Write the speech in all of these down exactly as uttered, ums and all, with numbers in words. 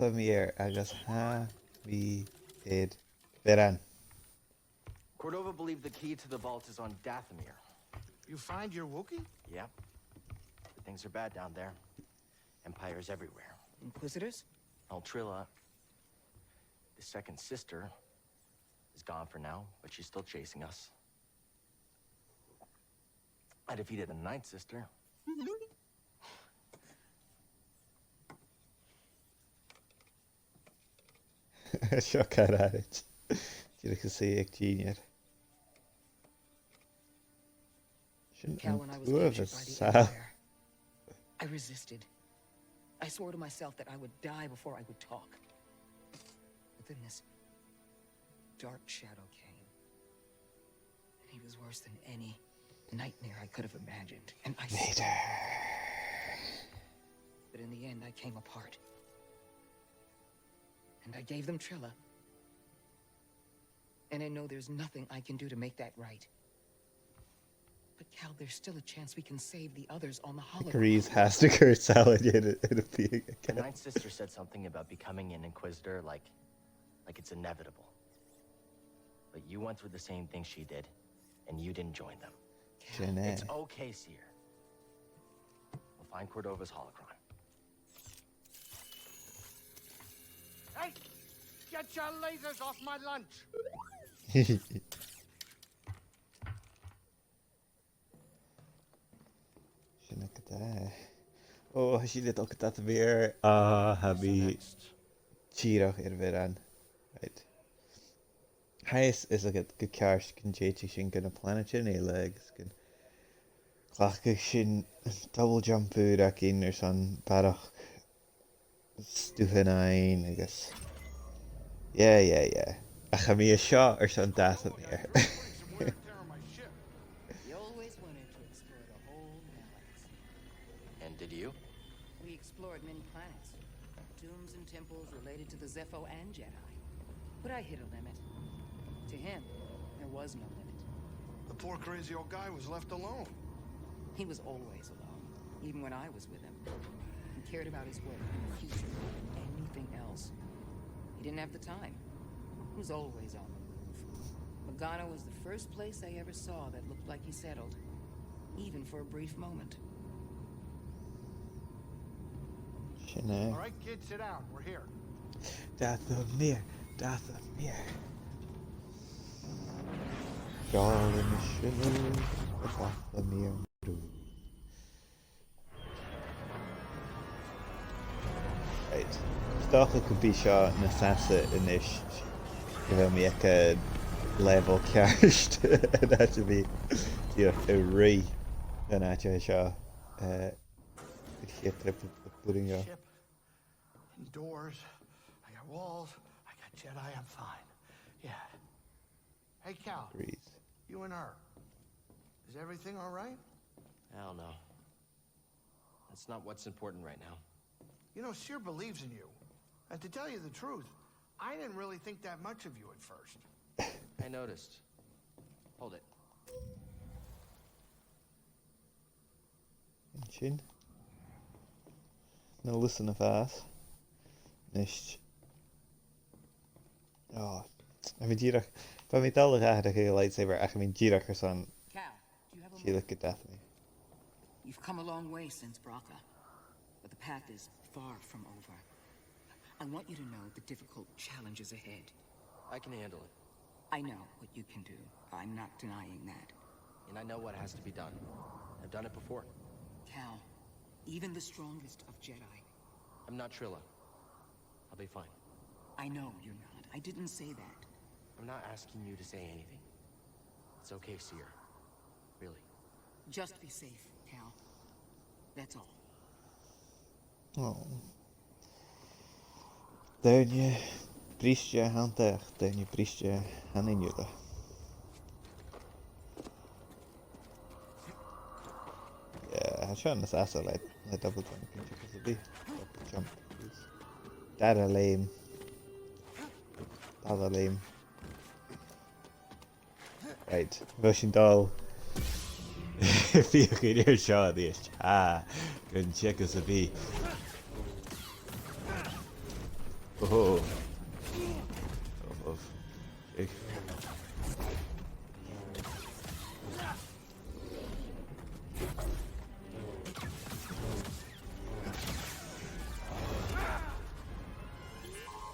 Dathomir agus tha mi air bhioran. Cordova believed the key to the vault is on Dathomir. You find your Wookiee? Yep. But things are bad down there. Empires everywhere. Inquisitors? Altrilla, the second sister, is gone for now, but she's still chasing us. I defeated the ninth sister. Seo car airgid. Dìreach a' suidhe aig dìnnear. Sin an uabhas. Cal and I was captured by the Empire. I resisted. I swore to myself that I would die before I would talk. But then this dark shadow came. And he was worse than any nightmare I could have imagined. And I Vader. But in the end, I came apart. And I gave them Trilla. And I know there's nothing I can do to make that right. But Cal, there's still a chance we can save the others on the hologram. Greez has to curse Saladin in a, in a being again. The Ninth Sister said something about becoming an Inquisitor, like, like it's inevitable. But you went through the same thing she did, and you didn't join them. Cal. Sin e. It's okay, Cere. We'll find Cordova's holocron. Hey! Get your lasers off my lunch! Sin agad e. Ò, tha sinn a' dol gu Dathomir. Ah, tha mi dìreach air bhioran. Right. Tha fhios agad gu ceart gun tèid sinn gu na planaidean eile agus gun cleachd sinn double jump ùr againn airson barrachd stuth fhaighinn agus yeah, yeah, yeah. Ach tha mi an seo airson Dathomir. He always wanted to explore the whole galaxy. And did you? We explored many planets. Tombs and temples related to the Zeffo and Jedi. But I hit a limit. To him, there was no limit. The poor crazy old guy was left alone. He was always alone, even when I was with him. He cared about his work and the future more than anything else. He didn't have the time. He was always on the move. Bogano was the first place I ever saw that looked like he settled, even for a brief moment. Sin e. All right, kids, sit down. We're here. Dathomir, Dathomir. Seall an sin Dathomir. Right. 'S dòcha gum bi seo nas fhasa a-nis. Gu bheil mi aig an level ceart. An àite a bhith dìreach a' ruith an àite seo. Eh, a' chiad trip a b' urrainn dhomh. Ship, indoors, I got walls, I got Jedi, I'm fine. Yeah. Hey, Cal. Greez. You and her. Is everything all right? Hell no. That's not what's important right now. You know, Cere believes in you. And to tell you the truth, I didn't really think that much of you at first. I noticed. Hold it. Sin. Na lusan a' fàs. A-nis. Ò, tha mi dìreach, bha mi dol a dh'atharrachadh an lightsaber ach tha mi dìreach airson Cal, do you have a moment? Sileadh gu Dathomir. You've come a long way since Bracca, but the path is far from over. I want you to know the difficult challenges ahead. I can handle it. I know what you can do. I'm not denying that. And I know what has to be done. I've done it before. Cal, even the strongest of Jedi. I'm not Trilla. I'll be fine. I know you're not. I didn't say that. I'm not asking you to say anything. It's okay, Cere. Really. Just be safe, Cal. That's all. Ò. Daoine briste a th' annta, daoine briste chan eil iad. Yeah, tha seo nas fhasa le, le double jump, double jump. Dara leum. Dara leum. Right, bheil sinn dol. Feuch gun tèid seo a-rithist. Ah, gun teagamh sam bith. Oh. Oh, oh. Ech.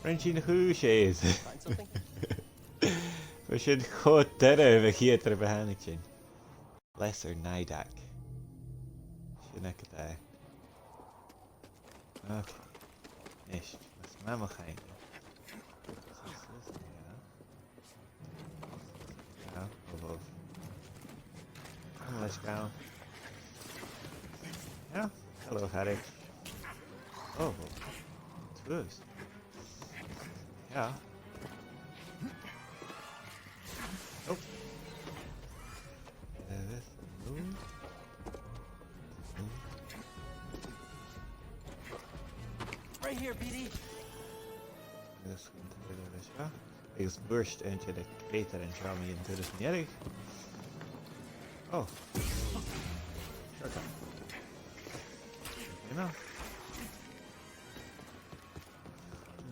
Rinn sinn a' chùis, Aodh. Find something? Bha sin cho doirbh a' chiad trip a thàinig sinn. Lesser Nidak. Sin agad e. Okay. Nis, mas math mo chuimhne. Yeah, above. Let's go. Yeah, hello, Harry. Oh, twos. Yeah. Oh. Uh, this move. Right here, B D. Agus an t-uair seo, agus bhuairt an t-uair creutair an seo mi an turas mu dheireadh. Oh. Sure. You know.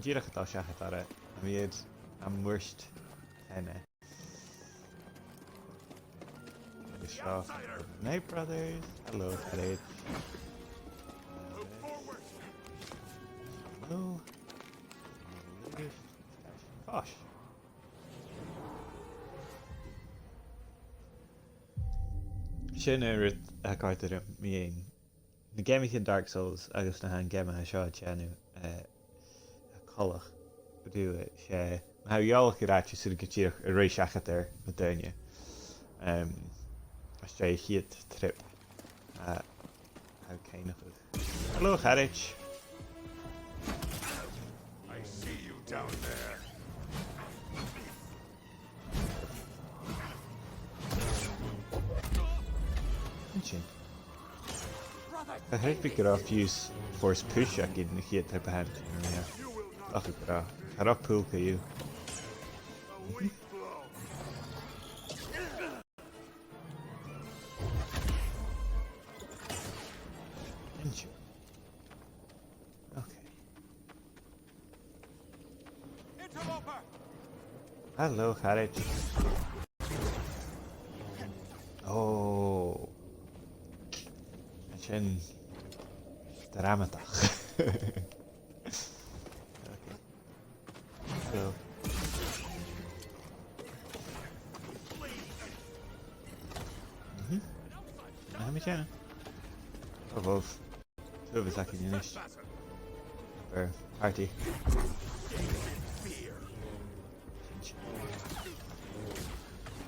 Dìreach a' dol seachad orra, a bhith am bhuairt teine. Agus seo, Knight Brothers. Hello, Fred. Hello. Gosh. Sin an rud a chòrd rium mu dheidhinn na geamaichean Dark Souls agus na tha an geama seo a' dèanamh, eh, coltach riutha, 's e, ma tha thu eòlach air àite, 's urrainn dhut dìreach a ruith seachad air na daoine. Em, às dèidh a' chiad trip, eh, tha thu a' ceannach. Hello, a charaid. I see you down there. Sin. Tha e ag ràdh gu robh fiù 's force push againn a' chiad trip a thàinig sinn air. Ach gu robh. Cha robh púl co-dhiù. Sin. Okay. Hello, a charaid. Oh. Sin dramatach. Okay. Hello. Mhm. Tha mi a' dèanamh. Oh, wow. Two of us, actually, nice. Or party.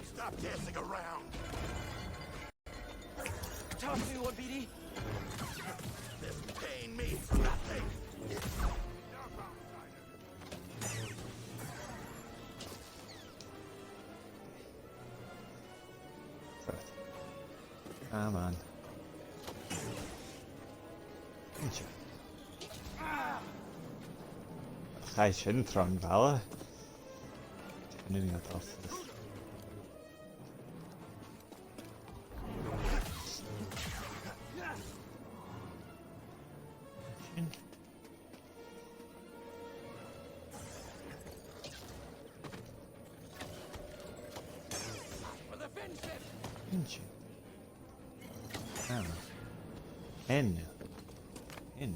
Stop dancing around. Toss me one, B D. This pain means nothing. Come on. Good job. Chaidh sin tron bhalla. Anything else? Sin. Sin. Ah. Hen. Hen.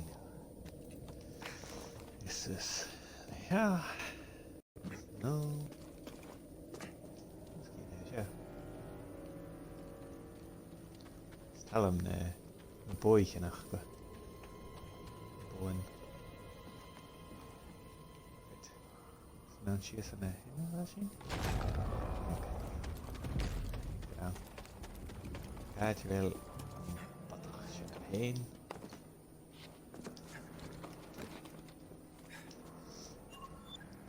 Is this. Yeah. No. Is toil leam na, na boghan aca. Boghan. Right. Is an sìos an e, an e sin? Okay. Down. Càit a bheil am bodach seo fhèin?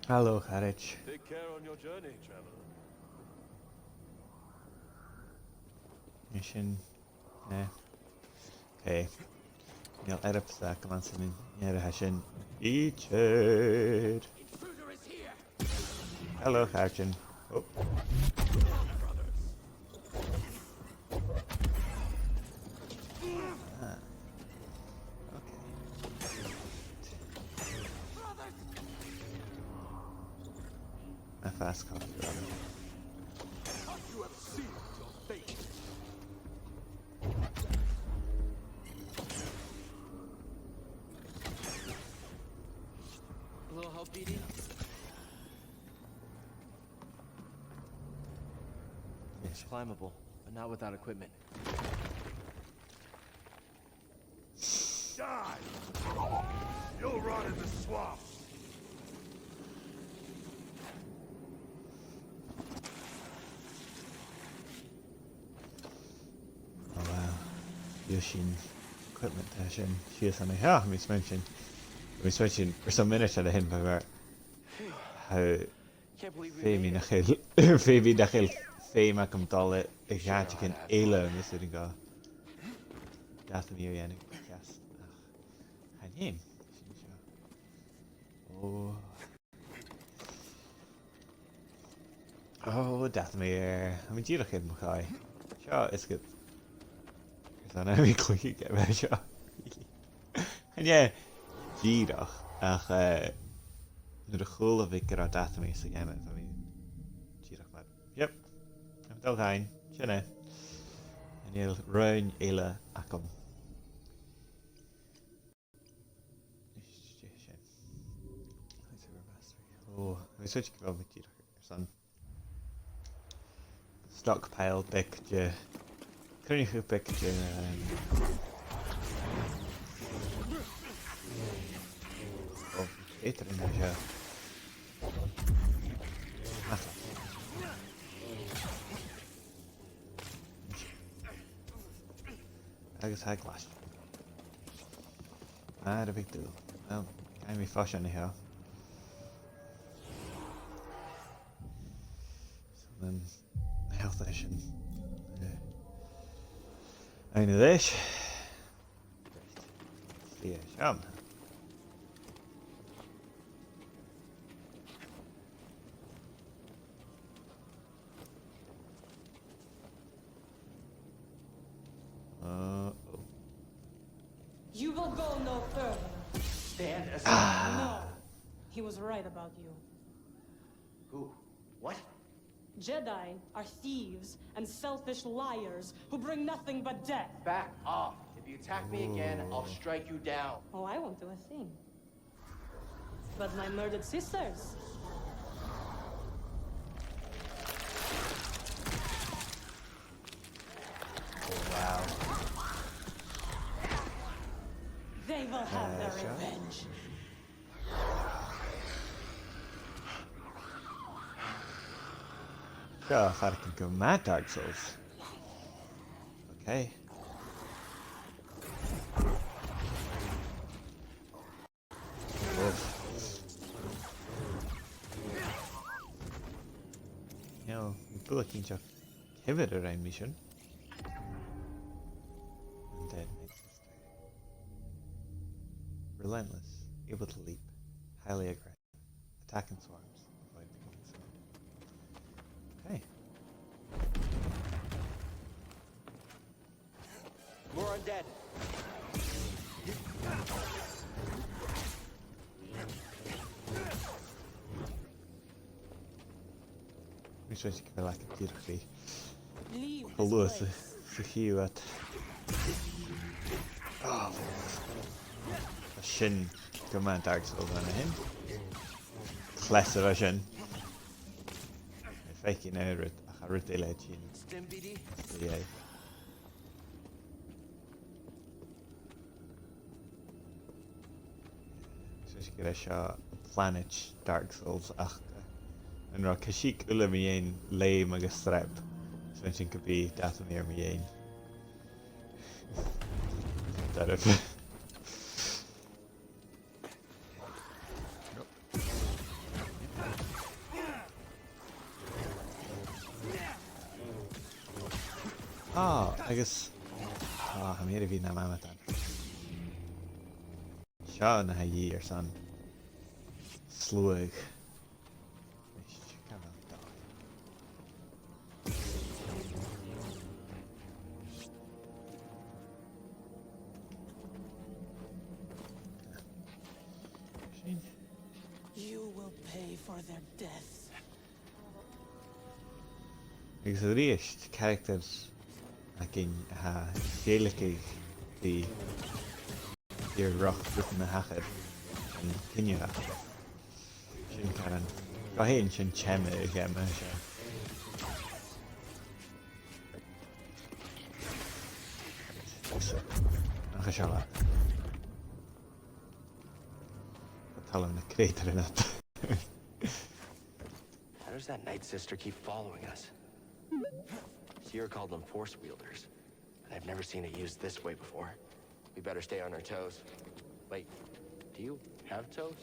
Hello, a charaid. Take care on your journey, traveler. Mission. Eh. Okay. Nil erap sa kaman sinin. Nil ha sin. Ichid. Hello, Sergeant. Oh. Ah. Okay. A fast call. A little help, B D? It's climbable, but not without equipment. Die! You'll rot in the swamp! Oh, wow. Bidh sin equipment a tha sin sìos an seo, tha mi a' smaointinn. Tha mi a' smaointinn, airson mionaid air a thighinn, bha mi mar, how Can't believe we made it. Feumaidh nach eil, feumaidh nach eil feum agam dol a, a dh'àiteigin eile mus urrainn dhomh dath a dhèanamh ceart. Ach chan eil. Sin seo. Ò. Ò, dath mi air. Tha mi dìreach air mo chàil. Seo, is good. Is ann a bhith cluiche geama seo. Chan e dìreach, ach, eh, nuair a chuala mi gun robh dath mi sa gheama, bha mi dìreach mar, yep, tha mi dol a dh'fhaighinn, sin e. Chan eil roghainn eile agam. Is e sin. Lightsaber mastery. Ò, tha mi a' smaointinn gu bheil mi dìreach airson stockpile beag de, cruinneachadh beag de, um, oh, eadar an seo. Ach. Agus tha e glas. Not a big deal. Well, gabhaidh mi fois an seo. So then, health station. Eh, aon a-rithist. Right. Slighe sin. Uh, oh. You will go no further. Stand aside. Ah. No. He was right about you. Who? What? Jedi are thieves and selfish liars who bring nothing but death. Back off. If you attack me again, I'll strike you down. Oh, I won't do a thing. But my murdered sisters. Oh, wow. They will have their revenge. Seo, faireachdainn gu math Dark Souls. Okay. Uf. No, buail cinnteach ceithir a rinn mi sin. Undead makes us relentless, able to leap, highly aggressive, attack in swarms, avoid becoming swarmed. Okay. More undead. Tha mi a' smaointinn gu bheil e dìreach ri... Leave this place. Hello, sa, sa chiad. Oh, tha sin gu math Dark Souls an sin. Cleas a bha sin. Faic an aon rud, ach a rud eile a' tighinn. Stim B D? Yeah. Is gur e seo planaid Dark Souls ach, eh, an robh Kashyyyk uile mu dheidhinn leum agus streap, is bha sin gu bhith dath mi air mu dheidhinn. Doirbh. Ah, agus, ah, tha mi air a bhith nam amadain. Seo na tha dhìth airson sluagh. You will pay for their deaths. Agus a-rithist, caractar againn a tha a' seilgeadh ri, ri rud a thachair an cinneadh. Sin caran. Gu h-àraidh sin teama a' gheama seo. Ach seo e. Tha talamh na creutairean ud. How does that Night Sister keep following us? Cere called them force wielders, and I've never seen it used this way before. We better stay on our toes. Wait, do you have toes?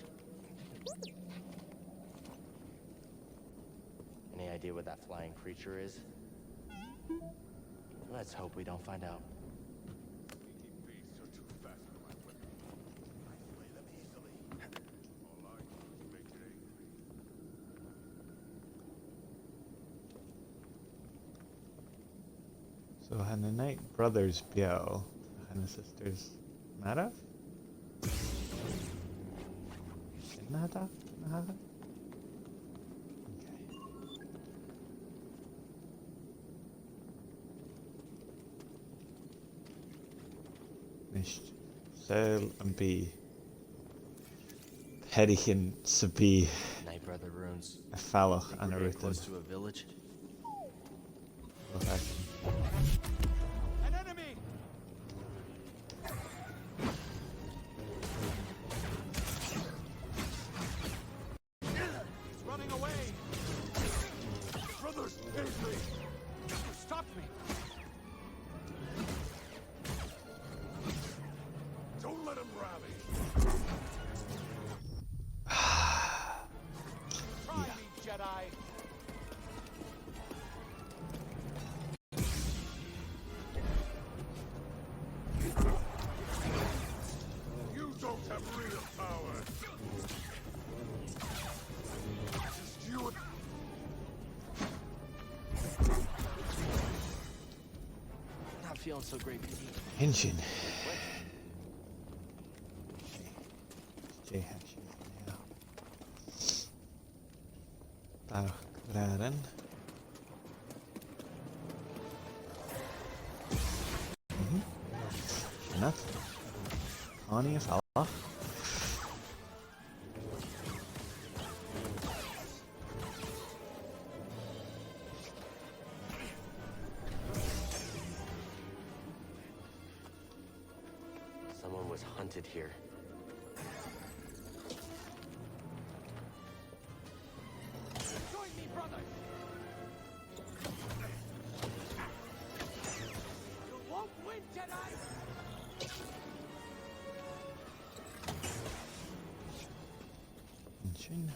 Any idea what that flying creature is? Let's hope we don't find out. So, tha na Night Brothers beò, tha na Sisters marbh? Sin na tha, na tha? Okay. Nis, saoil am bi peathraichean sam bith Night Brother runes. A' falach ann an rudan. Think we're getting close to a village? An enemy! He's running away! Brothers, save me! Stop me! Don't let him rally! Try me, Jedi! You don't have real power. Just you. Not feeling so great, P D. Engine. J H. Tha ràran. Mhm. Sin e. Tha e a' falach. Someone was hunted here. Join me, brother! You won't win, Jedi! Sin.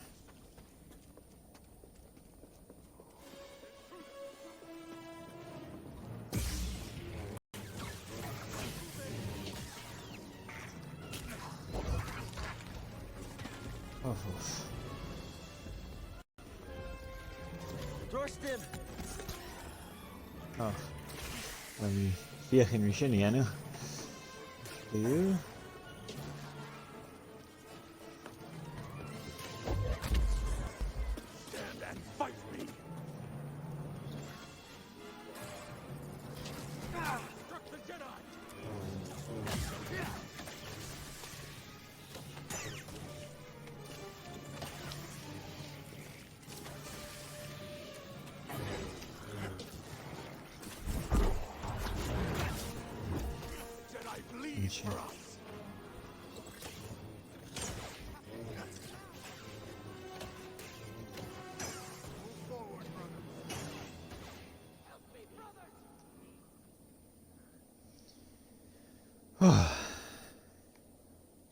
Uff, uff. Thrust him. Och. Bha mi a' feuchainn ri sin a dhèanamh. Boo. Stand and fight me! Ah! Struck the Jedi! Jedi bleed for us!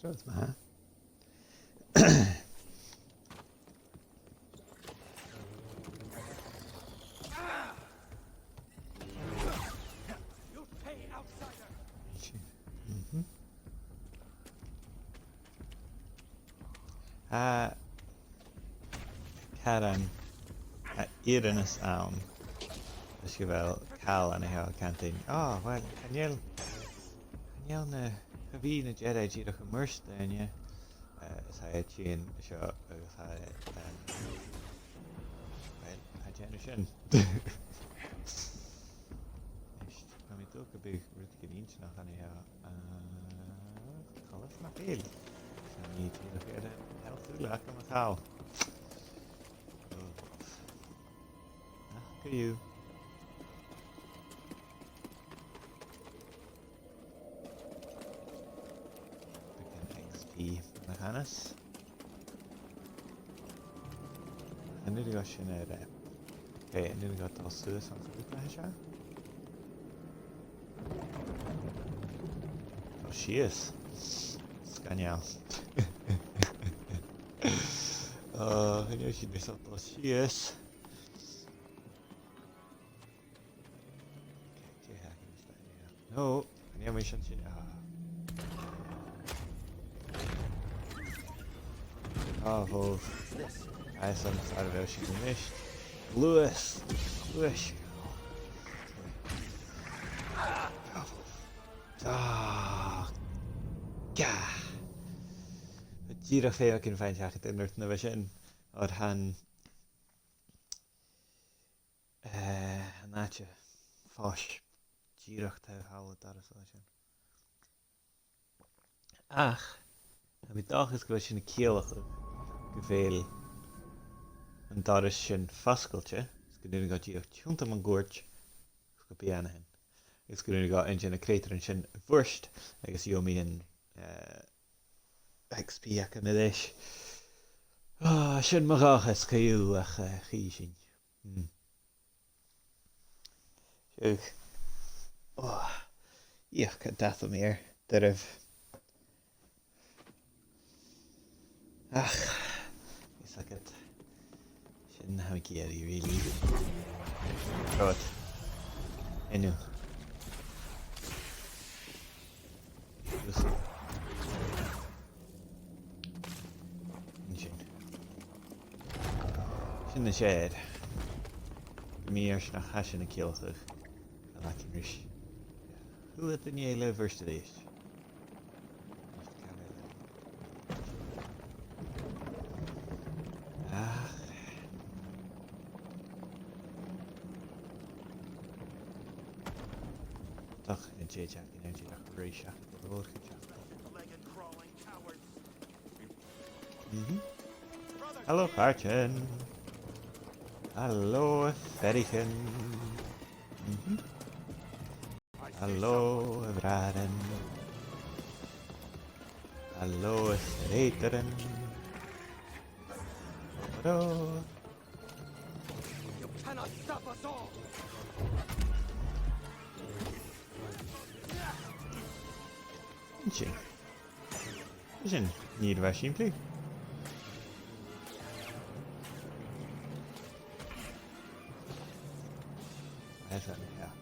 Trobhad math. You'll pay, outsider! Mhm. Tha caran, tha fhianais ann. Is gu bheil càil an seo, cantainn. Ò, uill, chan eil, chan eil na, cha bhi na Jedi dìreach a' murt daoine. Eh, is tha e a' tighinn seo agus tha e, em, uill, tha e a' dèanamh sin. Cow. Ach, co-dhiù. Beagan X P na chanas. An uair a gheibh sinn air, eh, okay, an uair a gheibh sinn suas an seo. Tha sìos. Sgoinneil. Ah, chan eil sinn ag dol sìos. Okay, okay, okay. No, chan eil mi sin sin. Ah. Ah, bhò. Aidh, 's ann far a bheil sinn a-nis. Luas! Luas! Ah, bhò. Ah, gah. Dìreach feumaidh mi faighinn seachad air an rud a bha sin. Oir tha an, eh, an àite fois dìreach taobh thall an doras a bha sin. Ach tha mi an dòchas gu bheil sin a' ciallachadh gu bheil an doras sin fosgailte, is gun urrainn dhomh dìreach tionndadh mun cuairt gus am bi e an sin. Agus gun urrainn dhomh aon de na creutairean sin a bhuairt, agus gheibh mi an, eh, X P agam a-rithist. Ah, sin mo dhòchas co-dhiù, ach, eh, chì sinn. Hmm. Siuthad. Oh. Ach, cha do thachair mi air doirbh. Ach, is agad. Sin na tha mi ag iarraidh, really. Right. Inu. Sin. Sin na seair. Tha mi airson nach eil sin a' ciallachadh. An aicinn ris. Chuala duine eile a' bheirt a-rithist. Ach. Tha an tè teachd an-diugh ach rèis ach go leòr. Mhm. Hello, a chàirdean. Hello, a fheadhainn. Mhm. Hello, a bhràithrean. Hello, a chreutairean. Hello. You cannot stop us all. Sin. Sin, nì e ro mhath sìmplidh. That's it, yeah.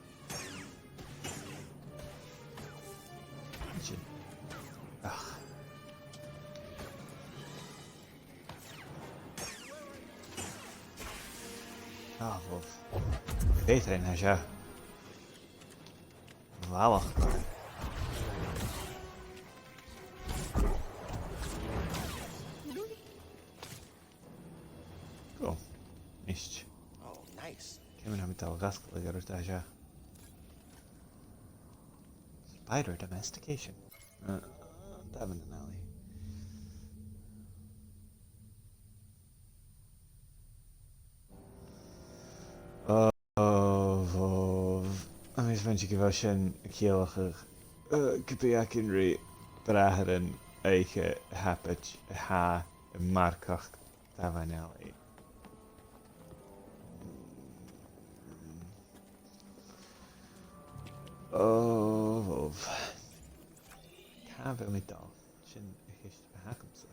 Sin. Ach. Ah, bhò. Bheathairean a tha seo. Bhalach. Cool. Missed. Oh, nice. Ciamar a tha mi a' dol a dh'fhosgladh an rud a tha seo? Spider domestication. Uh, that one in alley. Uh, Oh, bhò. Tha mi a' smaointinn gu bheil sin a' ciallachadh, eh, gum bi againn ri bràithrean oidhche a thapaid a tha a' marcachd dà mhaoin eile. Oh, bhò. Càit a bheil mi a' dol? Sin a' cheist a th' agamsa.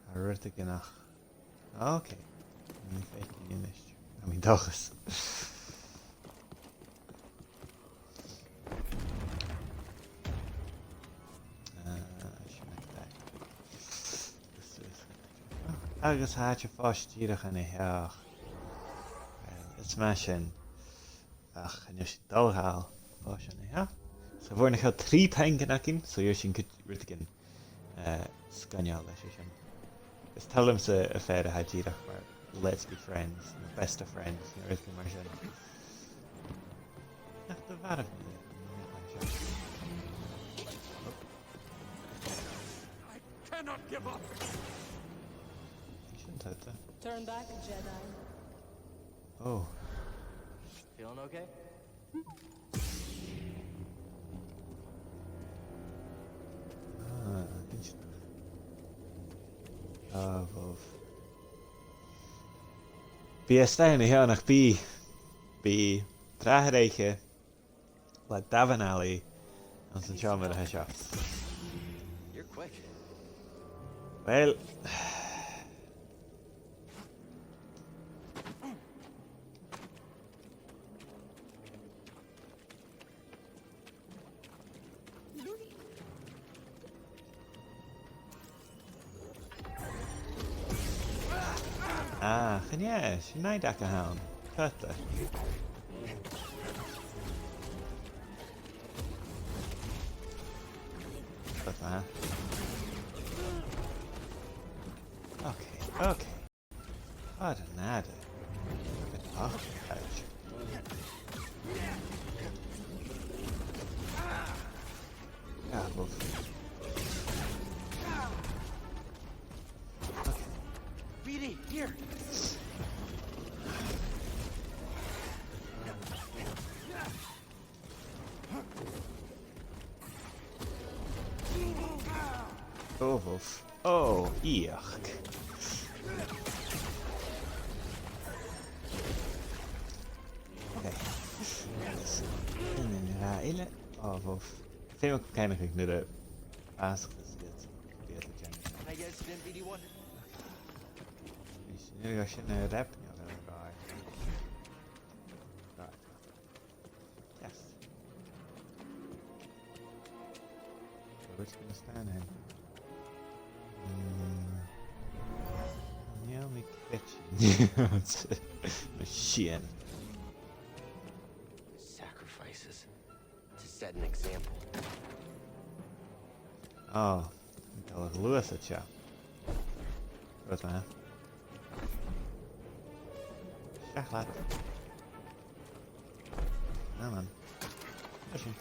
Tha rudeigin ach. Okay. Tha mi a' faicinn a-nis. Tha mi an dòchas. Ah, sin e. Agus tha e a' fàs dìreach an seo. Well, is math sin. Ach, chan eil sinn a' dol a dh'fhalbh bho sin, yeah? So, bha na trì puingean againn, so, gheibh sinn cuid rudeigin, eh, sgoinneil leis a sin. Is toil leamsa am fear a tha dìreach mar, "Let's be friends," no, "Best of friends," no rudeigin mar sin. Nach do mharbh mi e? I cannot give up! Turn back, Jedi. Oh. Feeling okay? Ah, interesting. Ah, bhobh. Bidh e a-staigh an seo, nach bi? Bidh tràth an oidhche le damhan-allaidh anns an t-seòmar a tha seo. You're quick. Well. Ah, chan e, sin an aidh a th' ann. Càit? Càit, ah? Okay, okay. Càit an ath-, oh, ouch. Ah, bhobh. Okay. B D, here. Oh, bhobh. Oh, ioch. Okay. An aon rud eile. Oh, bhobh. Feumaidh mi cuimhneachadh nuair a bhàsaicheas iad. Bidh iad a' dèanamh. Can I get a stim, B D one? Is nuair a gheibh sinn an rep, no, no, no. Right. Yes. So which can I stand in? Mm, yeah, mi kitchen. Machine. Sacrifices to set an example. Oh, tha e a' dol a ghluasad seo. Good man. Seach leat. Come on. Push him.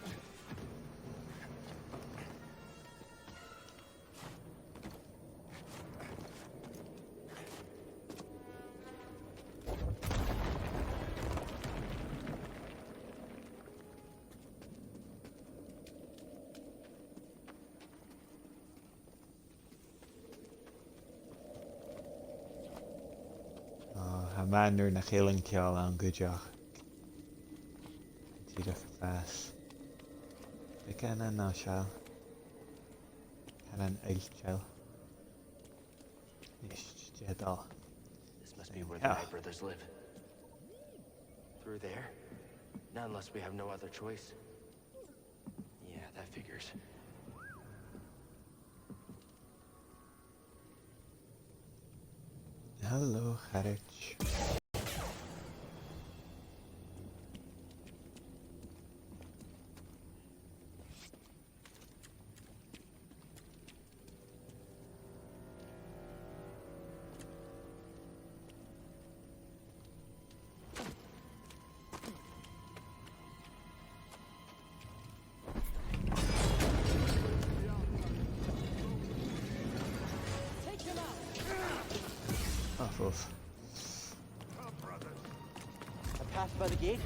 Ah, tha e math nuair nach eil an ceòl ann cuideachd. Dìreach a' fàs beagan nas fheàrr. Tha e nas fheàrr. Nis, dè tha dol? This must be where the Knight brothers live. Through there? Not unless we have no other choice. Yeah, that figures. Hello, a charaid. Off, off. I passed by the gate.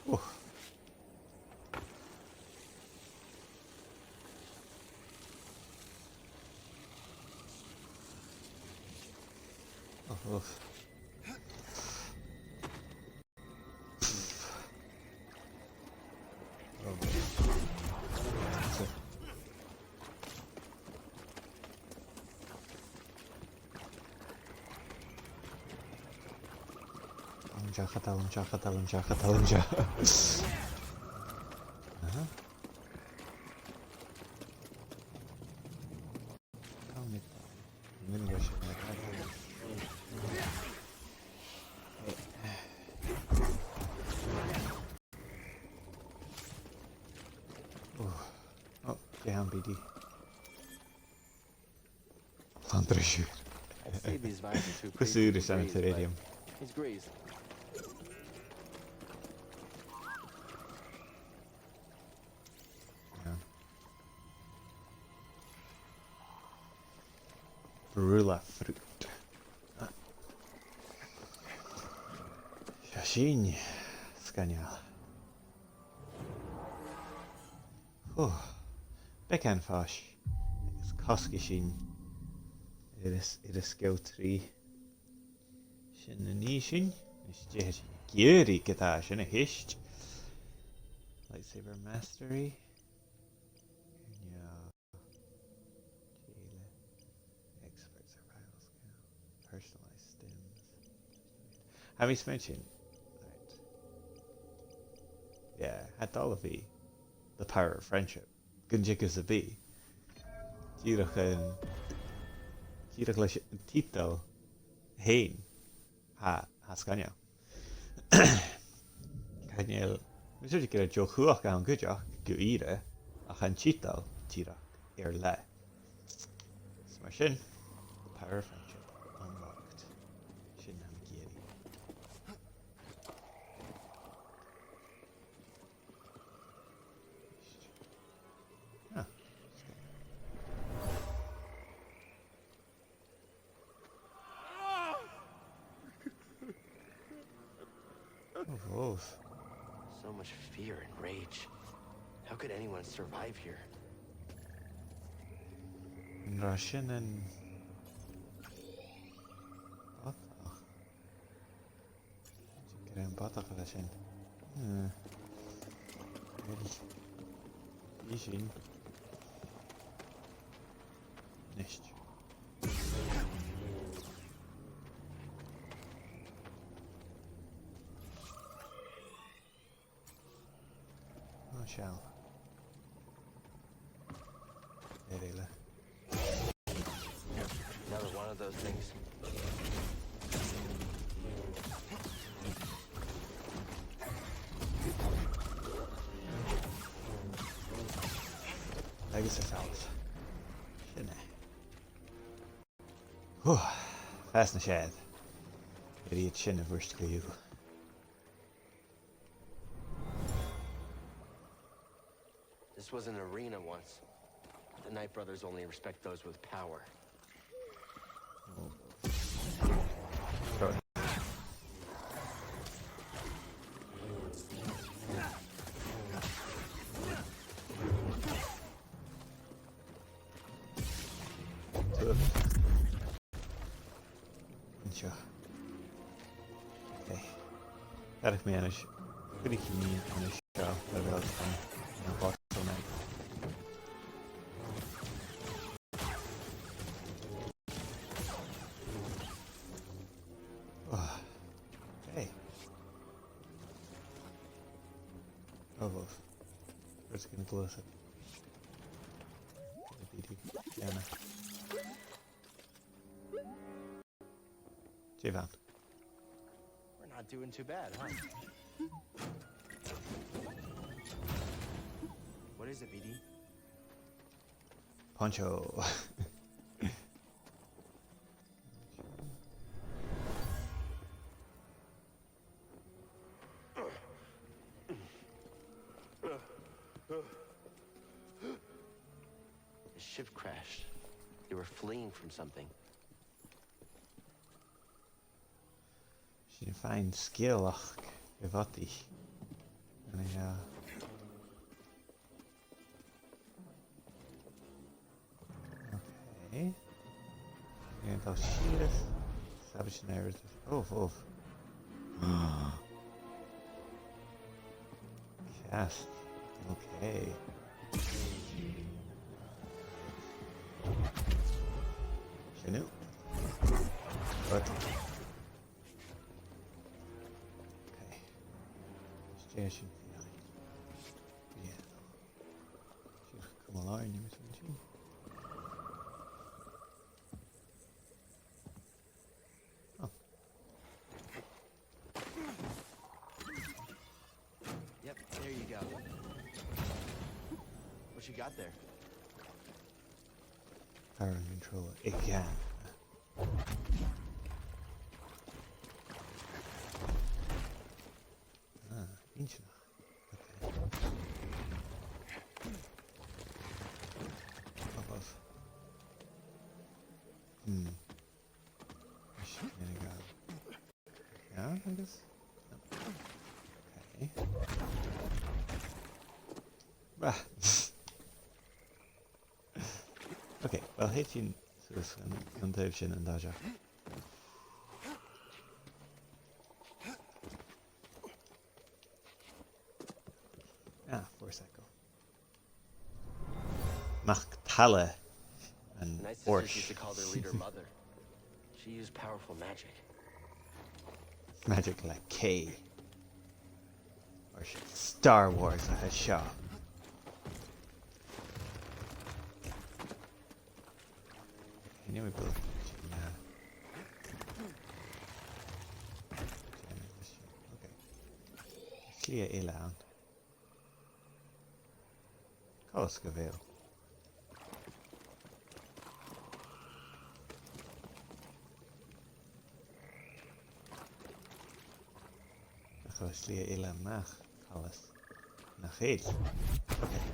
Oh. Oh, oh. Oh, boy. An deach, an deach, an deach, an deach. Aha. An mit. Min go sin. Oh, oh, dè th' ann, B D? An treasure. I'd say these vines are too crazy for Graze, but he's Graze. Cosúil ris an terrarium. Brulafruit. Seo sinn. Sgoinneil. Hù. Beagan fois. Agus cosgaidh sinn air a s-, air a sgeul trì. Sin na nì sin. Is dè tha sinn ag iarraidh, ge-tà, sin a-nis. Lightsaber mastery. No. Tìle. Expert survival skill. Personalized stims. Tha mi a' smaointinn. Right. Yeah, tha e dol a bhith The Power of Friendship. Gun teagamh sam bith. Dìreach, um, dìreach leis an tiotal fhèin. Tha, tha e sgoinneil. Chan eil, tha mi a' smaointinn gur e deagh chumhachd a th' ann cuideachd, gu ìre, ach an tiotal dìreach air leth. Is mar sin, The Power of Friendship unlocked. Sin na tha mi ag iarraidh. Ah. Oh, oh. So much fear and rage. How could anyone survive here? An robh sin an... What the? Gur e am bodach a bha sin. Eh. Uill. Bidh sinn. Nist. Oh, seall. Air eile. Another one of those things. Agus a' falbh. Sin e. Hù, fàs nas fheàrr. Bidh iad sin a' bhruist co-dhiù. This was an arena once. The Knight Brothers only respect those with power. An seo. Okay. Gabhaidh mi a-nis. Cuiridh mi a-nis seo, le bheil sin na bottleneck. Oh. Okay. Oh, well. First gonna close it. Dè bh' ann? We're not doing too bad, huh? What is it, B D? Poncho. The ship crashed. They were fleeing from something. Sin fhèin sgeulachd a bh' ann. An e, uh, okay. An e dol sìos. Salvage narrative. Oh, oh. Cast. Okay. Sin thu. What? Okay. Station. Yeah. Just come along, you miss one too. Oh. Yep, there you go. What you got there? Power control again. Ah, inch. Okay. Above. Hmm. Agus? Okay. Bah. Okay, well, thèid sinn suas an, an taobh sin an toiseach. Ah, Forsaken. Mac Talla an Nice sisters used to call their leader mother. She used powerful magic. Magic le K. Or Star Wars a tha seo. Anyway, build. Okay. Slighe eile ann. Coltas gu bheil. Nach eil slighe eile a-mach, coltas. Nach eil. Okay.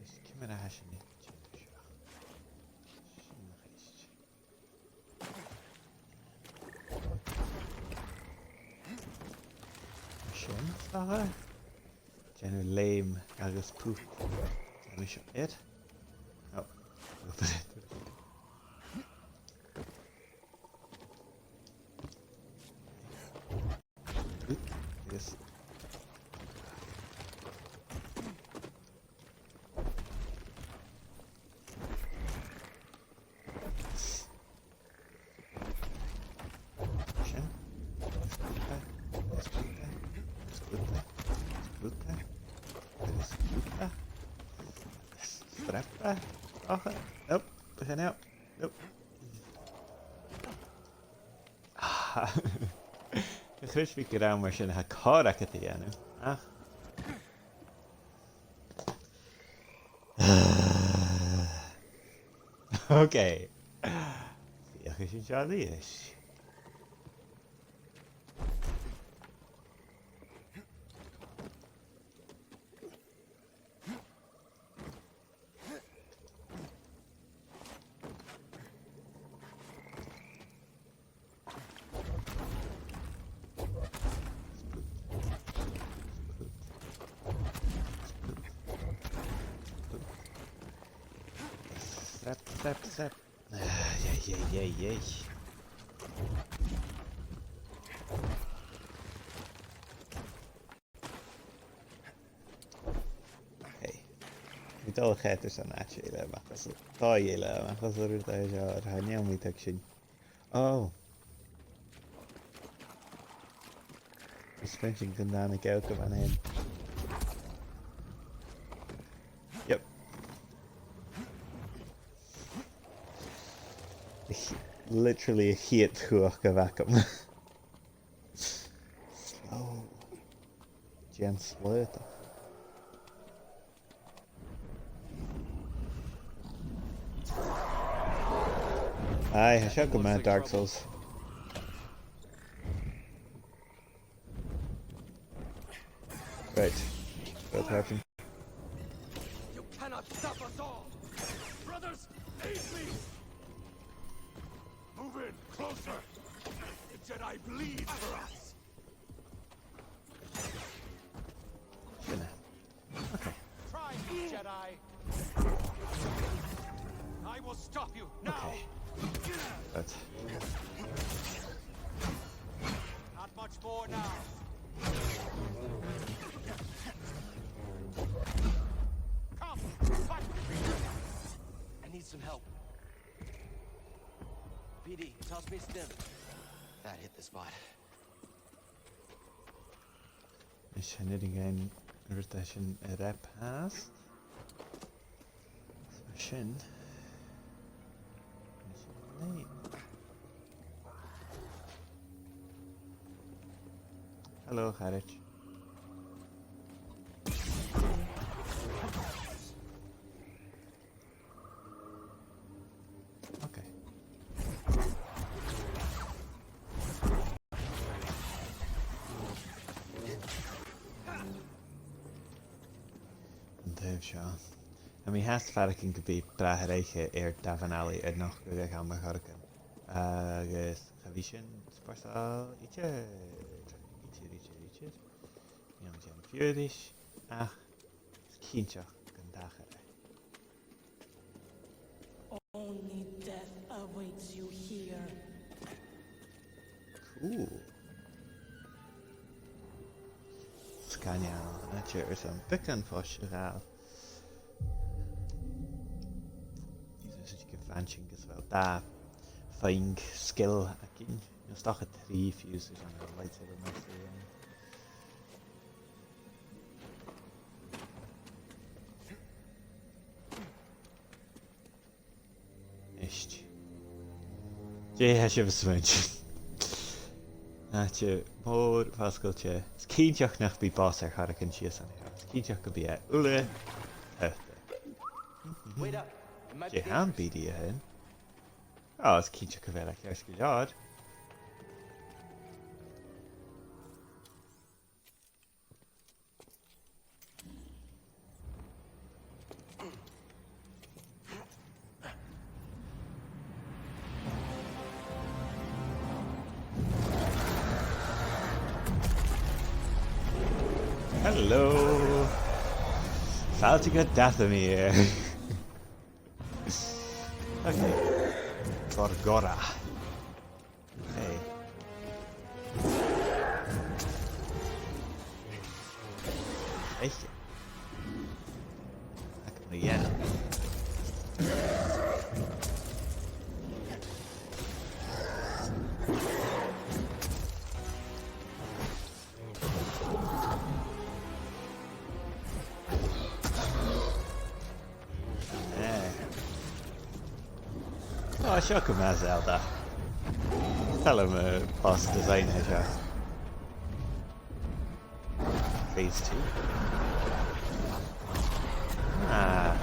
Is ciamar a tha sinn a' dèanamh seo? Sin a-nis. Sin, aha. Dèanamh leum agus put. Dèanamh seo air. Oh. Yes. Sin. Sglùtadh. Sglùtadh. Sglùtadh. Sglùtadh. Sglùtadh. Sgrapa. Ocha. Nope. Nope. Nope. Ah. Chreid mi gur ann mar sin a tha còir agad a dhèanamh. Ach. Okay. Feuchaidh sinn seo a-rithist. Step, step, step. Ay, ay, ay, ay, ay. Hey. Tha mi a' dol a choimhead airson àite eile a-mach às, dòigh eile a-mach às an rud a tha seo, oir chan eil mi a' tuigsinn. Oh. Suspension gun dàna geal gu bheil e ann. Yep. Literally a' chiad chumhachd a bh' agam. Slow. Dèan slaodach. Aye, tha seo gu math Dark Souls. Right. What happened? You cannot stop us all! Brothers, aid me! Move in, closer! The Jedi bleed for us! Shouldn't have. Okay. Try me, Jedi. I will stop you now. Okay. But not much more now. Come, fight with me. I need some help. B D, toss me stim. That hit the spot. Is sin an rud a tha sinn a' dèanamh. So sin. Hello, a charaid. Okay. An taobh seo. Tha mi fhathast a' faireachdainn gum bi Bràthair Oidhche air damhan-allaidh a' nochdadh aig àm air choreigin. Agus cha bhi sin spòrsail idir, idir, idir, idir. Nì mi dèanamh fiù 's, ach is cinnteach gun tachair e. Only death awaits you here. Cool. Sgoinneil, na tìr airson beagan fois a ghabhail. Is e sin gu bheil sinn gus bheil dà phuing skill againn. Is dòcha trì fiù 's, is ann an lightsaber master againn. Ist. Dè tha sibh a' smaointinn? Àite mòr fosgailte. Is cinnteach nach bi boss air choreigin sìos an seo. Is cinnteach gum bi e uile taghta. Wait up. It might be dangerous. Dè tha am B D a' dèanamh? Ò, is cinnteach gu bheil e ceart gu leòr. Hello. Fàilte gu Dathomir. Okay. Gorgora. Hey. Hey. Ach, yeah. Eh. Ò, seo gu math Zelda. Tha mi a' smaoineachadh boss design a tha seo. Phase two. Ah.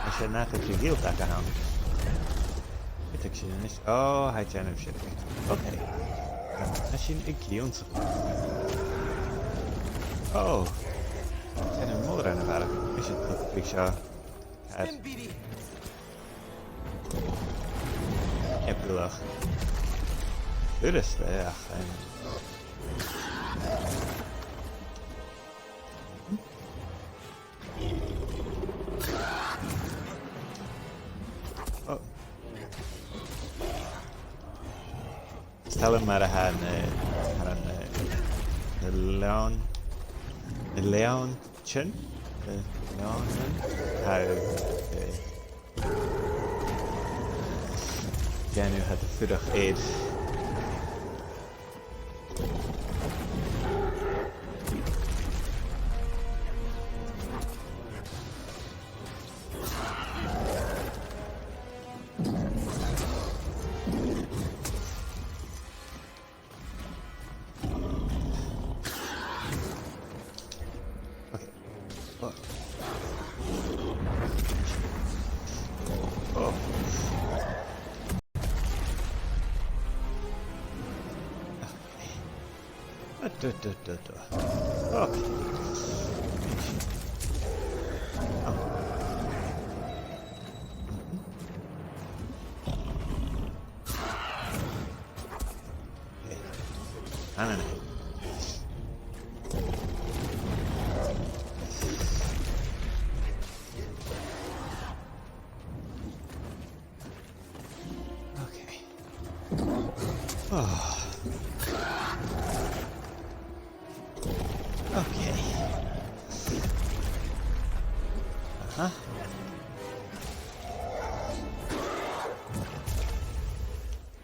Is e nach eil sibh a' faireachdainn. Bidh sinn a-nis. Ò, tha e a' dèanamh sin. Okay. Tha sinn ag ionnsaigh. Ò. Tha e mòran a bharrachd. Is e tug bhig seo. Stim B D. Eagalach. Furasta, ach, em, oh. Is toil leam mar a tha na, tha na, na leann, na leann sin, na leann sin, tha, eh, dèanamh tha iad a' fuireach air. Okay. Oh. Oh. Ah, duh, duh, duh, duh. Okay. Oh. Okay. Ann an e. Okay. Oh. Okay. Uh-huh.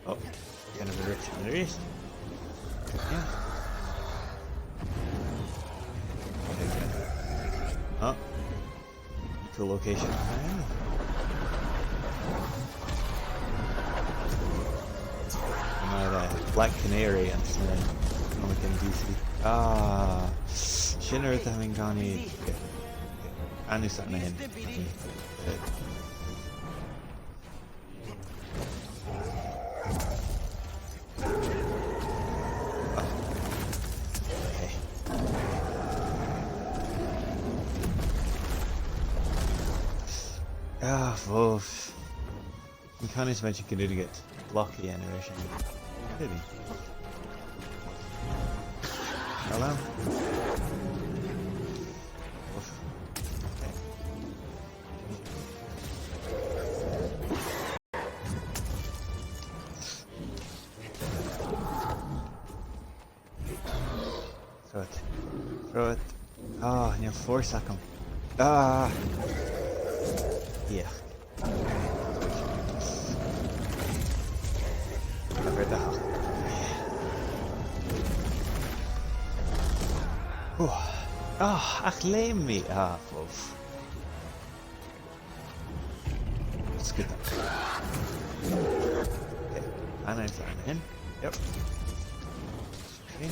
Oh, kind of a rich in the race. Yeah. There we go. Oh. Cool location. Mar, eh, Black Canary anns na comic in D C. Ah, sin an rud a tha mi an-còmhnaidh. An-dràsta, man. Ah, bhobh. An can is much you can do to get lucky anyway, sin. Maybe. Hello? Bhobh. Okay. Throw it. Throw it. Ah, no force agam. Ah. Yeah. I've read that. Whew. Ah, ach leum mi. Ah, bhobh. Let's get that. Okay, fan in, fan in. Yep. Okay.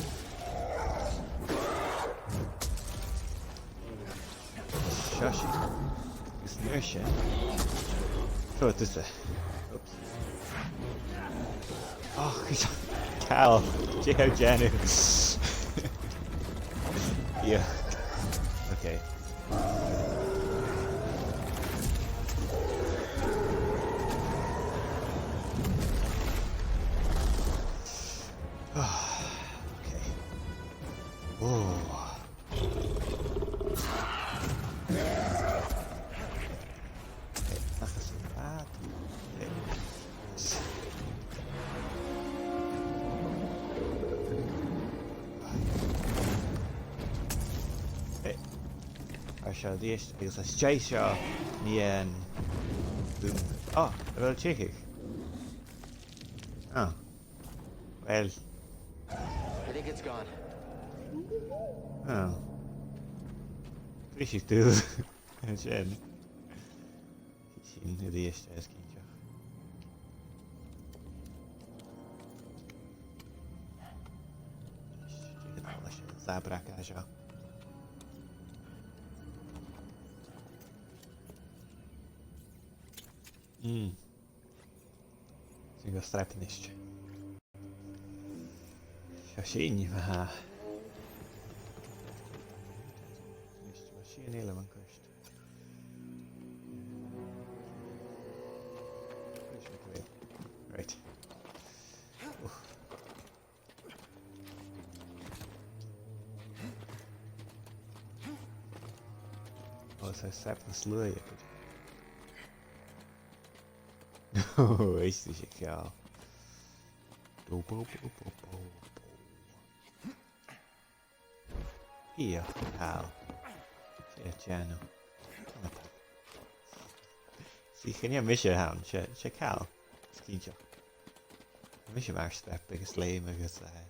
Shush. Is there shit? Oh, it is there. Oops. Oh, Cal. J O Janu. Yeah. Okay. Okay. Whoa. Okay, not this one. Ah, okay. Okay. Air seo a-rithist, agus às dèidh seo, nì an... Boom. Oh, a bheil e teth? Oh. Well. I think it's gone. Oh. Bhris thu. Sin. Sin a-rithist, tha mi cinnteach. Dè tha leis an Zabrak a tha seo? Mm. Sin gu strap a-nis. Seo sinn, ha. Nis, ma sinn eile mun cuairt. Right. Oof. Oh, so strap na sluaigh. Oh, is this a cow? Do, bo, bo, bo, bo, bo. Ia, Cal. Dè tha thu a' dèanamh? Sea, chan e mise a th' ann, 's e, 's e Cal. Is cinnteach. Tha mise mar strap agus leum agus, eh,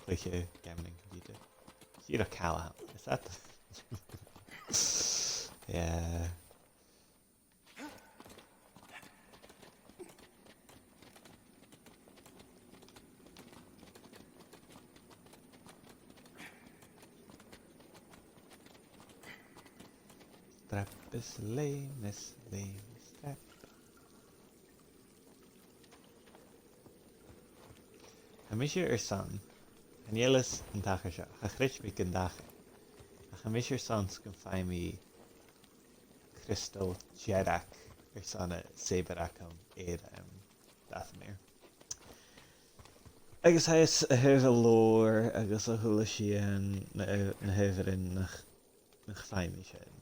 cluiche geamannan computer. Is dìreach Cal a th' ann, is that? Yeah. Strap is leum is leum is strap. Tha mise airson, chan eil fhios an taca seo, cha chreid mi gun dacha. Ach tha mise airson 's gum faigh mi crystal dearg airson an saber agam air, em, Dathomir. Agus tha fhios, a thaobh an lore agus a h-uile sìon, na, na h-adhbharan nach, nach fhaigh mi sin.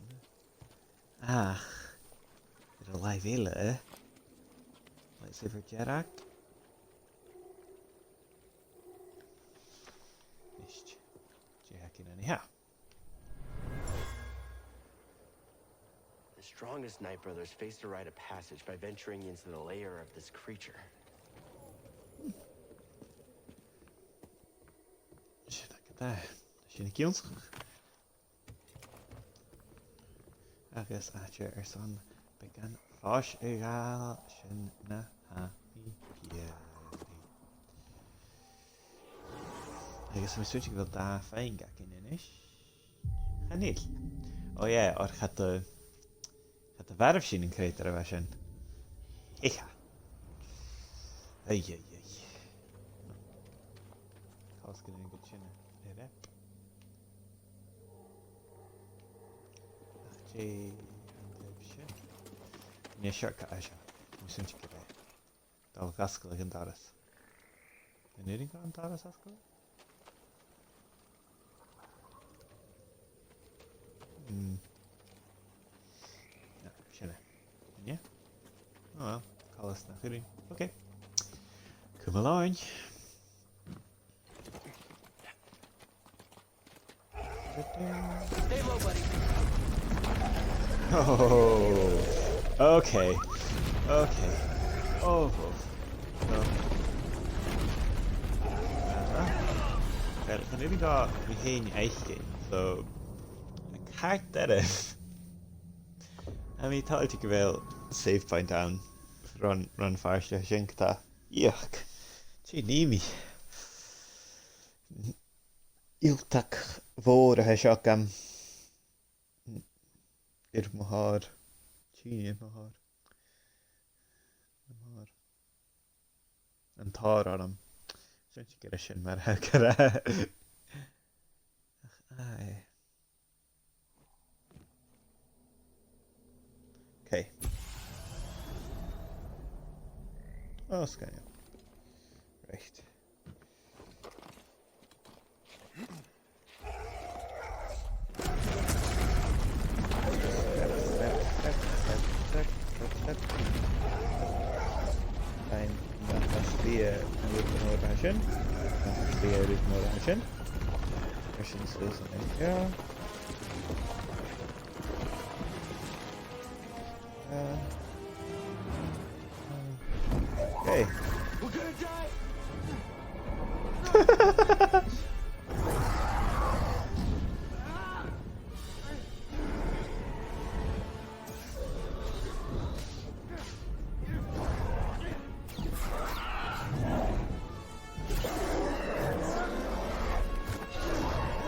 Ach, air an làimh eile, lightsaber dearg. Nis, dè th' againn an-seo? The strongest Night Brothers face a rite of passage by venturing into the lair of this creature. Sin agad e. Sin ag ionnsachadh. Agus àite airson beagan fois a ghabhail, sin na tha mi ag iarraidh. Agus tha mi a' smaointinn gu bheil dà phuing againn a-nis. Chan eil. Oh yeah, oir cha do, cha do mharbh sinn an creutair a bha sin. Icha. Ai, ai, ai. Cosg an aon gu sin a rep. Ach dè an taobh sin? Nì seo, cà seo. Tha mi a' smaointinn gu bheil. Dol a dh'fhosgladh an doras. An urrainn dhomh an doras fhosgladh? Hmm. No, sin e. An e? Oh well, coltas nach urrainn. Okay. Cùm a làimh. Stay low, buddy. Oh, okay. Okay. Oh, oh. No. Uh-huh. Well, chan urrainn dhomh mi fhèin fhaicinn, so, càit an deach? Tha mi toilichte gu bheil save point ann. Ron, ron phàirt sin, cà 'ta. Ioc. Tì, nì mi. Ialtag mhòr a tha seo agam. Air mo thòir. Tì, air mo thòir. Mo thòir. An tòir orm. Sin, tha e gu math sin mar a th' agad. Ach, aye. Okay. Oh, sgoinneil. Right. Fine. Nach, nach slighe an rud mòr a tha sin. Nach slighe an rud mòr a tha sin. Mar sin, so, so, yeah. Uh, uh, okay. We're gonna die!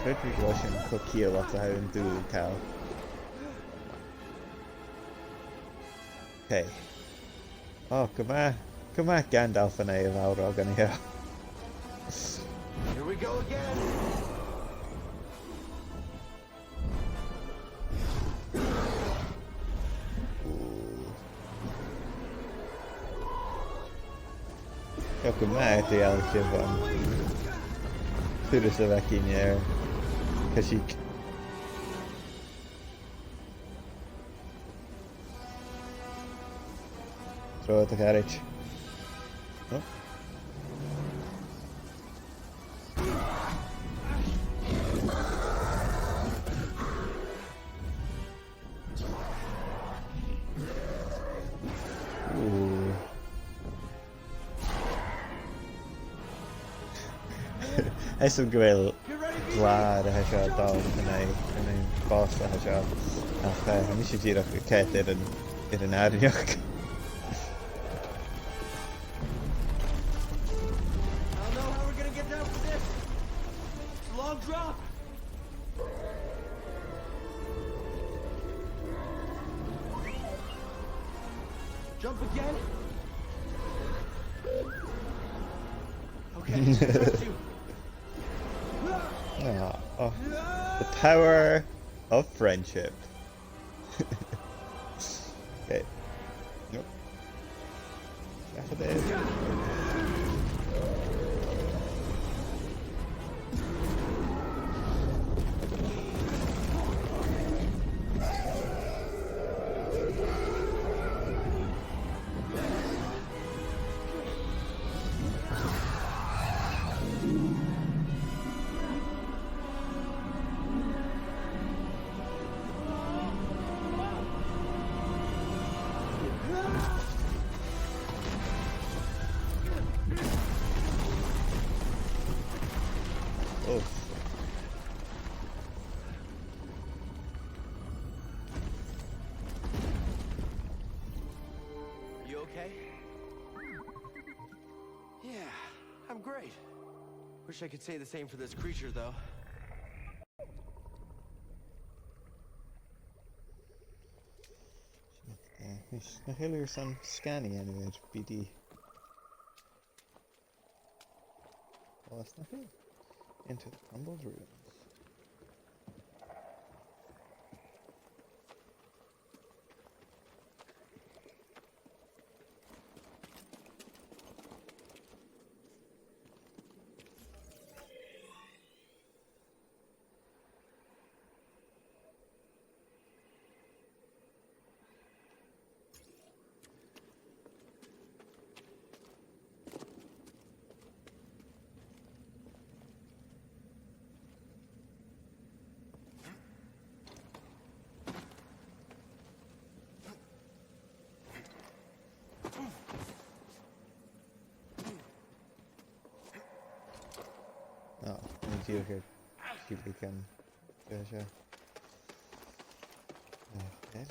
Creididh mi gu bheil sin cho ciallach 's a tha an dùil, Cal. Okay. Oh, gu math, gu math Gandalf an aghaidh a bhith a' ruith an seo. Here we go again. Ooh. Gu math eadar-dhealaichte bhon turas a bh' againn air Kashyyyk. Trobhad, a charaid. Oh. Ooh. Tha fhios agam gu bheil blàr a tha seo a' dol an aghaidh, an aghaidh boss a tha seo. Ach, eh, tha mise dìreach a' coimhead air an, air an àrainneachd. I don't know how we're gonna get down from this. It's a long drop. Jump again. Okay, I trust you. Ah, oh. The power of friendship. Okay. Nope. Half a day. Oh. You okay? Yeah, I'm great. Wish I could say the same for this creature, though. Eh, is nach eil thu airson scan a dhèanamh air B D? Well, that's not good. Into the crumbled ruins. Dìreach air sgillinn. Dìreach seo. Nach eil.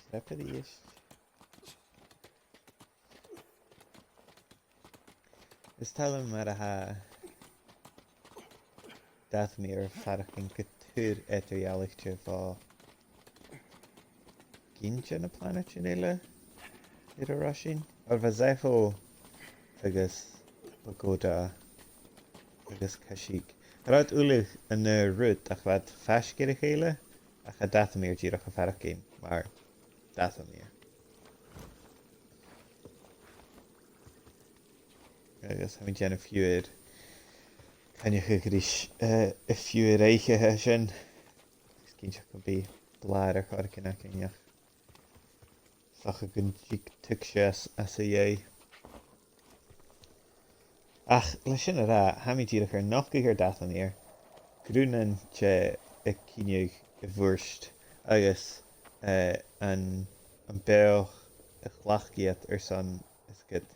Sleamhainn a-rithist. Is toil leam mar a tha Dathomir a' faireachdainn gu tur eadar-dhealaichte bho gin de na planaidean eile air an robh sinn. Oir bha Zeffo agus Pagoda agus Kashyyyk. Cha robh iad uile an aon rud ach bha iad faisg air a chèile, ach tha Dathomir dìreach a' faireachdainn mar Dathomir. Agus tha mi a' dèanamh fiughair, coinneachadh ris, eh, a' fiughair oidhche sin. Agus cinnteach gum bi blàr air choreigin againn ach 's dòcha gun tig tuigse às, às a dhèidh. Ach leis sin a ràdh, tha mi dìreach air nochdadh air Dathomir, grunnan de a' cinneadh a' bhùird, agus, eh, an, am beothach a chleachd iad airson is ged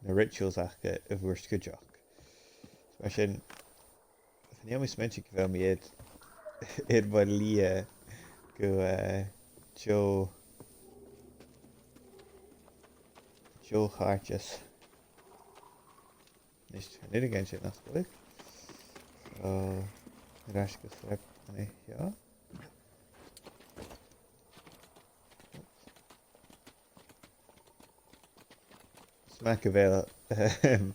na rituals aca a' bhùird cuideachd. So mar sin, chan eil mi a' smaointinn gu bheil mi air, air mo shlighe gu, eh, deagh, deagh chàirdeas. Nis, chan urrainn dhuinn sin a sgaoileadh. So, air ais gu sreap an seo. 'S math gu bheil, ehm,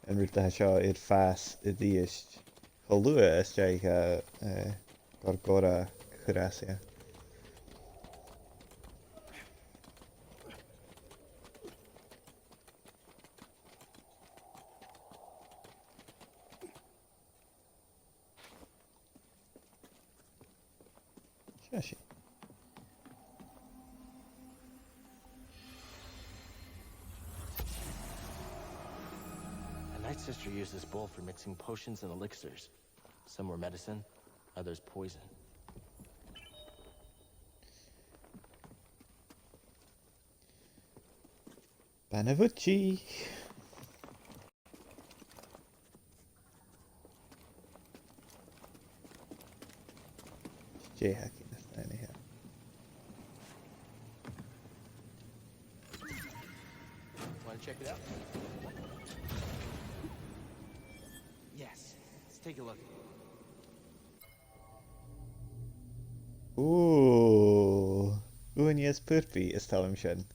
an rud a tha seo air fàs a-rithist cho luath às dèidh, eh, Gorgora a chur às, yeah. Seo sinn. A Night Sister used this bowl for mixing potions and elixirs. Some were medicine, others poison. Bana-bhuidse. Dè th' againn an-seo? Want to check it out? Yes. Let's take a look. Ooh. Uaine is purpaidh, is toil leam sin.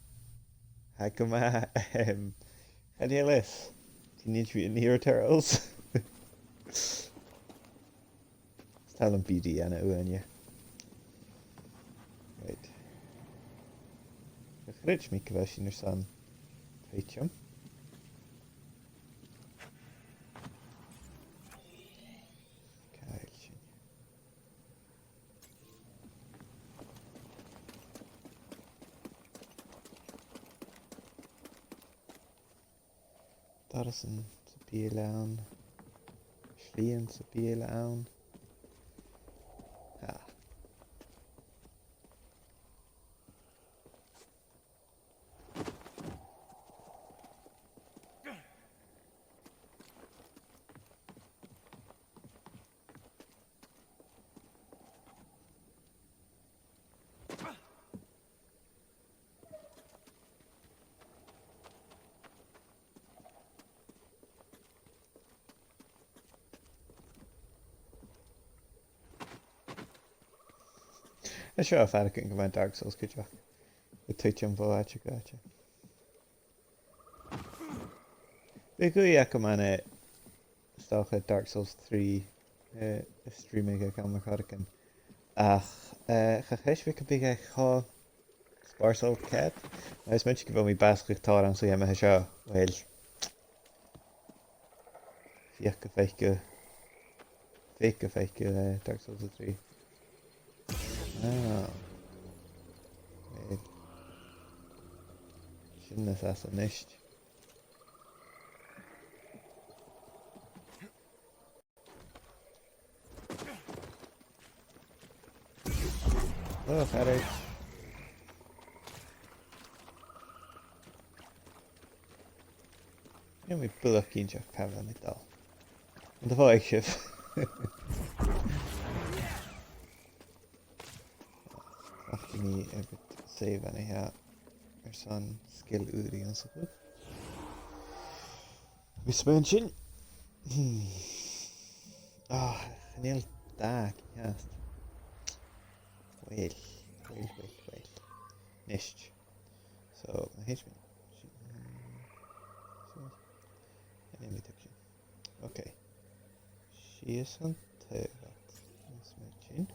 Tha gu math, ehm, chan eil fhios. Teenage Mutant Ninja Turtles. Is toil leam B D ann an uaine. Right. Chreid mi gu bheil sinn airson tuiteam. Càit a bheil sinn? Doras sam bith eile ann. Slighe sam bith eile ann. Ah. Tha seo a' faireachdainn gu math Dark Souls cuideachd. A' tuiteam bho àite gu àite. Bha gaoth agam ann an, is dòcha, Dark Souls three, eh, a streamadh aig àm air choreigin. Ach, eh, cha chreid mi gum biodh e cho spòrsail ceart. Tha mi a' smaointinn gu bheil mi a' bàsachadh tòrr anns a' gheama seo. Uill. Feuch gu faic thu. Feuch gu faic thu, eh, Dark Souls three. Ah. Eh. Sin nas fhasa a-nis. Oh, that hurts. Nì mi buileach cinnteach càit a bheil mi a' dol. An do dh'fhàg sibh? Ach nì mi save an-seo airson sgil ùr a ionnsachadh. Bidh mi a' smaointinn. Hmm. Ah, chan eil dà ceart. Uill, uill, uill, uill. Nist. So, na H P. So, an e mi tuigsinn. Okay. Sìos an taobh ud. Is mi sin.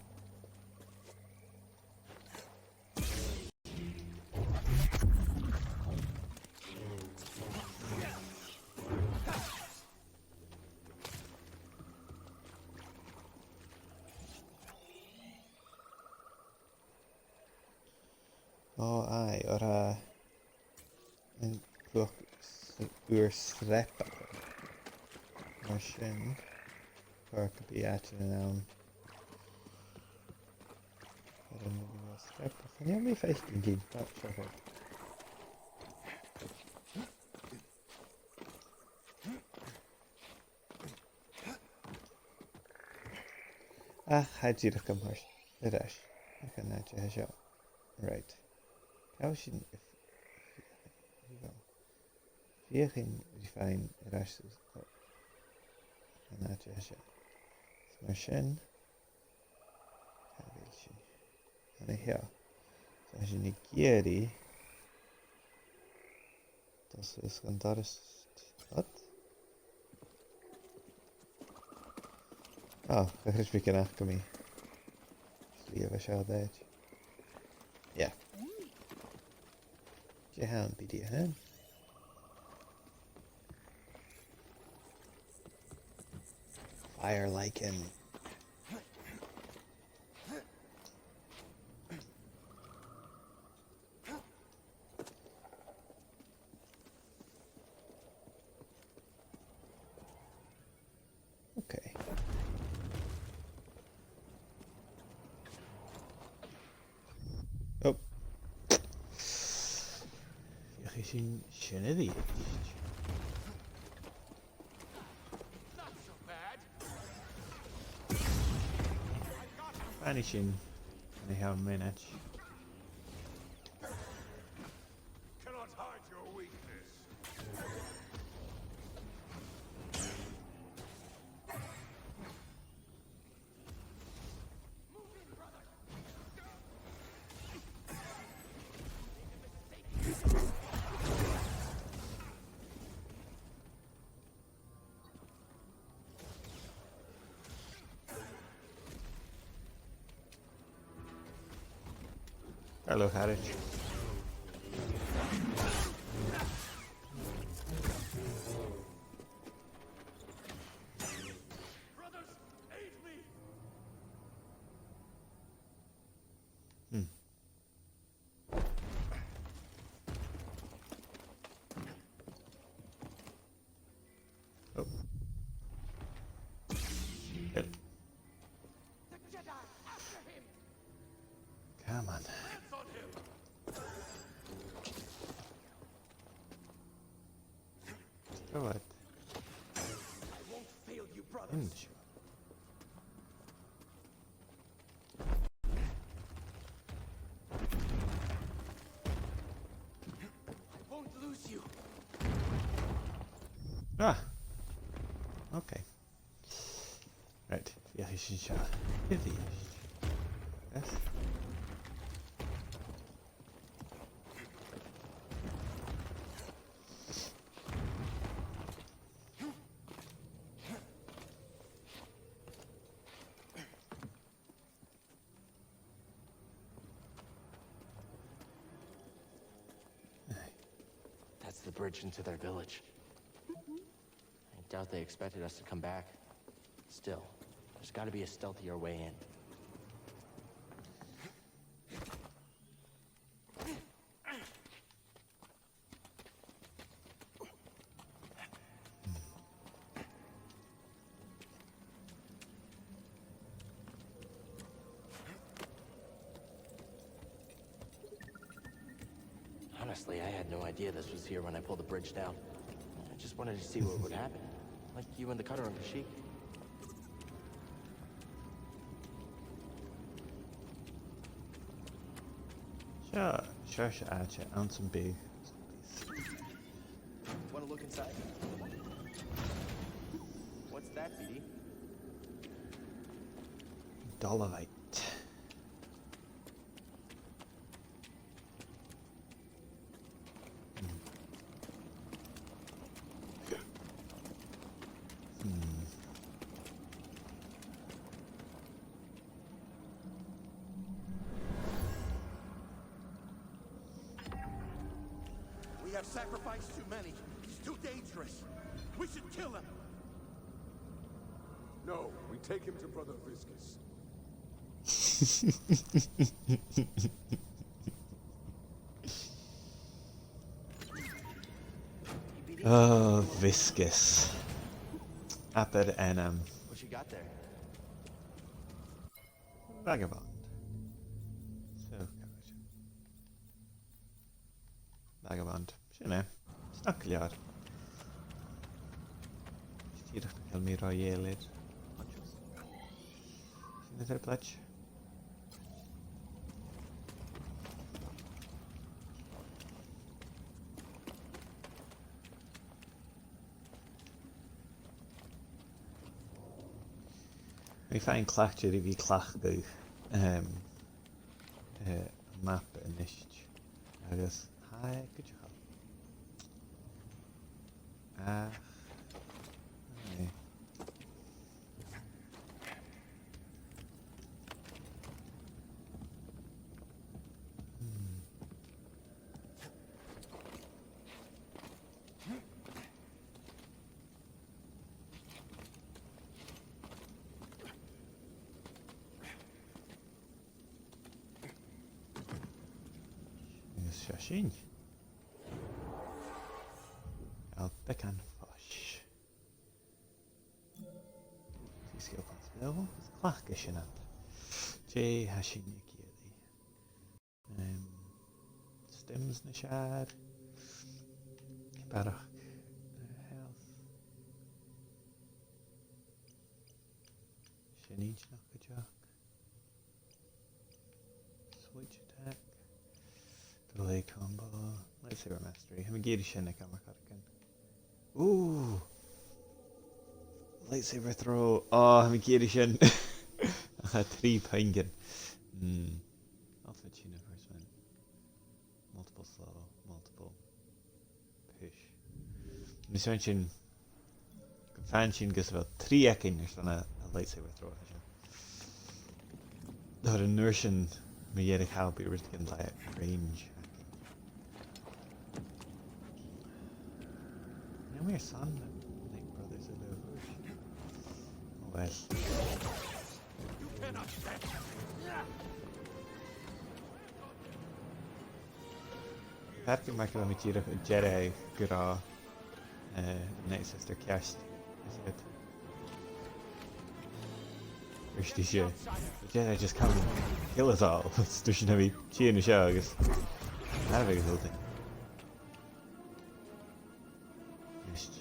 Ò, aye, oir, uh, an cluach s-, ùr sreap. Mar sin, cò aig a bhios àite ann? Air an ùr sreap. Chan eil mi a' faicinn gin, but sure. Ach, tha e dìreach gam thoirt air ais. Ach an àite seo. Right. Cò seo? Feuchainn ri faighinn air ais suas. Ò. An àite seo. Is mar sin, càit a bheil sinn? An e seo? So tha sinn ag iarraidh dol suas gun doras ud. Ò, cha chreid mi gun fhaca mi sliabh an seo a-rithist. Yeah. Dè th' ann, B D, huh? Fire lichen. Okay. Oh. Feuchaidh sinn sin a-rithist. Bheir sinn sin. An e seo mionaid. Cannot hide your weakness. Hello, Harry. Brothers, aid me! Hmm. Oh. Good. The Jedi, after him! Come on. Lance on him! Go ahead. I won't fail you, brothers. Finish. I won't lose you. Ah. Okay. Right. Feuchaidh sinn seo. Yes. That's the bridge into their village. I doubt they expected us to come back. Still, there's gotta be a stealthier way in. Honestly, I had no idea this was here when I pulled the bridge down. I just Wanted to see what would happen. Like you and the cutter on Kashyyyk. Seo, seo, seo, seo, anns am beag. Want to look inside? What's that, B D? Dolomite. We have sacrificed too many. He's too dangerous. We should kill him. No, we take him to Brother Viscus. Oh, Viscus. Abair ainm. What you got there? Vagabond. So, Vagabond. Sin e. Snog gu leòr. Is dìreach nach eil mi ro dhèidheil air. Sin e, fair play. Bha mi fhìn cleachdte ri bhith a' cleachdadh, um, uh, map a-nis. Agus tha e gu dearbh. Ach, aye. Hmm. Agus seo sinn. Albican Fosh. Three skill points available. Is clach e sin ab. Dè tha sinn ag iarraidh? Um, stims nas fheàrr. Barrachd, uh, health. Sin inntinneach gu dearbh. Switch attack. Delay combo. Lightsaber mastery. Tha mi ag iarraidh sin aig a' mharcaigin. Ooh! Lightsaber throw. Oh, tha mi ag iarraidh sin. Ach tha trì puingean. Hmm. Alpha Universe, man. Multiple slow, multiple push. Tha mi a' smaoineachadh gun fann sinn gus a bheil trì againn airson a, a lightsaber throw, sin. Thoir an uair sin, mu dheireadh, tha mi a' smaoineachadh gu bheil rudeigin le range againn. Nì mi airson na Nick Brothers a lùthadh. Oh well. Tha e mar gum biodh mi dìreach a' dèanamh gu robh, eh, Night Sister ceart. Is it? Is e, the Jedi just come and kill us all. Is dòcha nach bi e nas fheàrr agus nì mi a-rithist.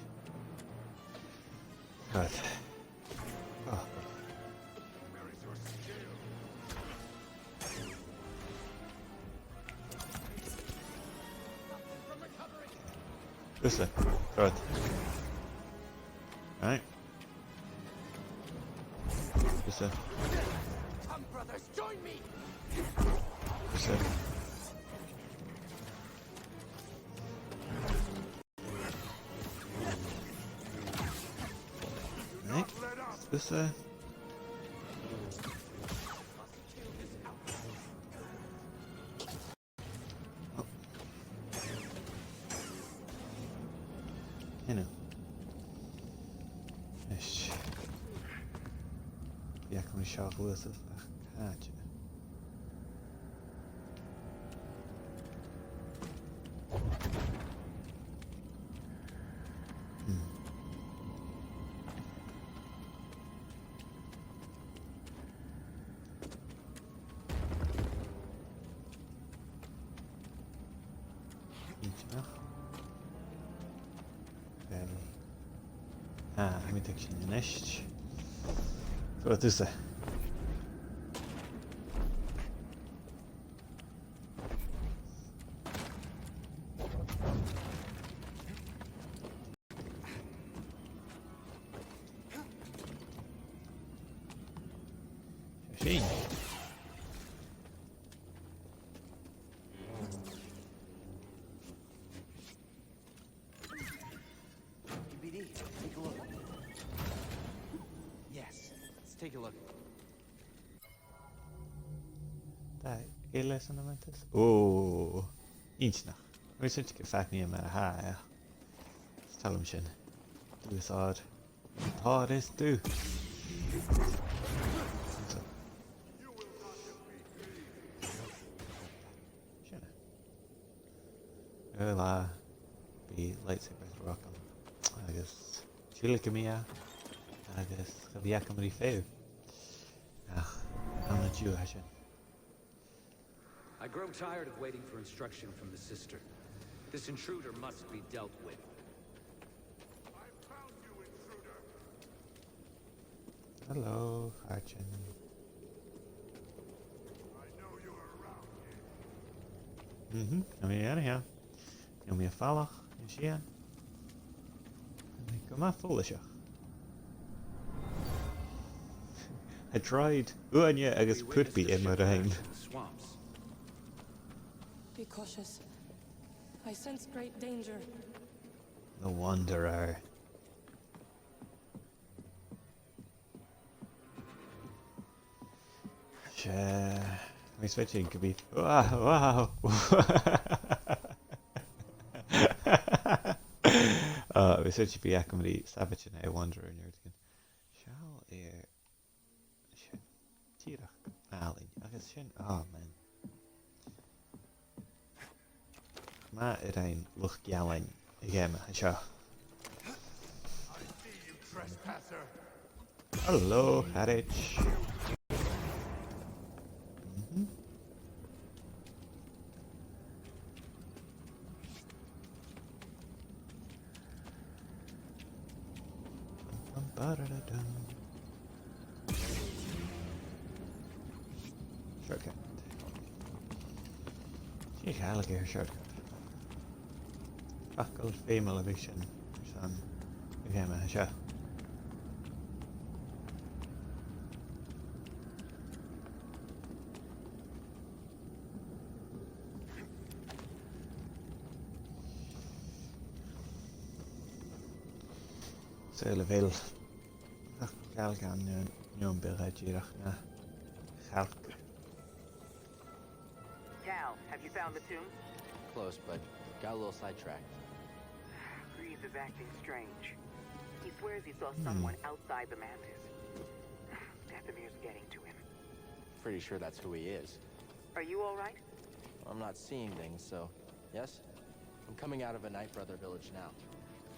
Right. Oh. Thusa. Right. Right. Thusa. Come, brothers, join me. Thusa. Right. Thusa. Oh. Hello. Yes. Yeah, come and shout, Elizabeth. Ah, gotcha. Hmm. Each enough. Then Ah, tha mi a' tuigsinn a-nis. Fhuair thusa. Sin. B D, take a look. Yes, let's take a look. Tha eile san amanta. Ò, inntinneach. Tha mi a' smaoineachadh gum faigh mi e mar a tha e. Is toil leam sin. Dubh is àrd. Tha àrd is dubh. Sin e. Uill, bidh lightsaber through agam. Agus tilgidh mi e. Agus cha bhi agam ri feitheamh. Ach, ann an-diugh tha sin. I grow tired of waiting for instruction from the sister. This intruder must be dealt with. Hello, Archon. I know you are around here. Mm-hmm. Tha mi an seo. Tha mi a' falach an sin. Tha mi gu math follaiseach. I tried uaine agus purpaidh air mo roinn. Be cautious. I sense great danger. The Wanderer. Seadh, tha mi a' smaoineachadh gum bi, wow, wow. Ah, tha mi a' smaoineachadh gum bi agam ri sabaid an Wanderer an-diugh. Seall air sin. Dìreach àlainn. Agus sin, oh man. Math a rinn luchd-ealain a' gheama seo. Hello, a charaid. Mhm. Bum, bum, ba-da-da-dum. Shortcut. Dè a' ghealach air shortcut? Facal feumail a bhiodh sin airson a' gheama seo. Saoil a bheil, ach, cailc ann, no, no am biodh e dìreach na chailc. Cal, have you found the tomb? Close, but got a little sidetracked. Greez is acting strange. He swears he saw someone outside the Mantis. Dathomir's getting to him. Pretty sure that's who he is. Are you all right? I'm not seeing things, so yes? I'm coming out of a Night Brother village now.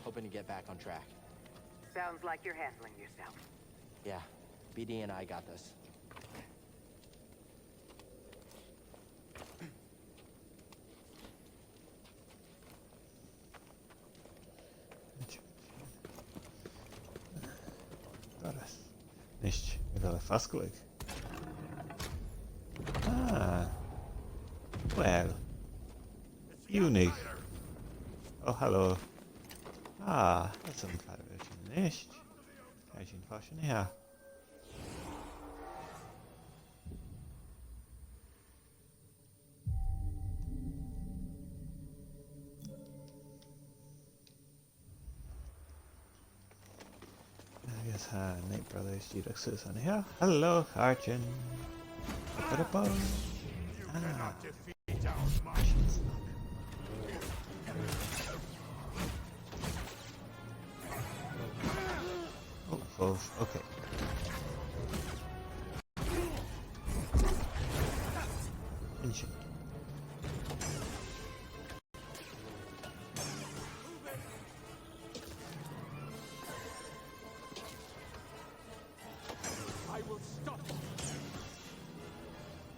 Hoping to get back on track. Sounds like you're handling yourself. Yeah, B D and I got this. Doras. Nis, a bheil e fosgladh? Ah. Well. Iongnadh. Oh, hello. Ah, that's some kind of a nest. Càit a bheil sinn a' dol an-seo? Agus tha Night Brother dìreach suas an seo. Hello, a chàirdean. Ba-ba-da-bum. Ah. Oh, oh, okay. An sin.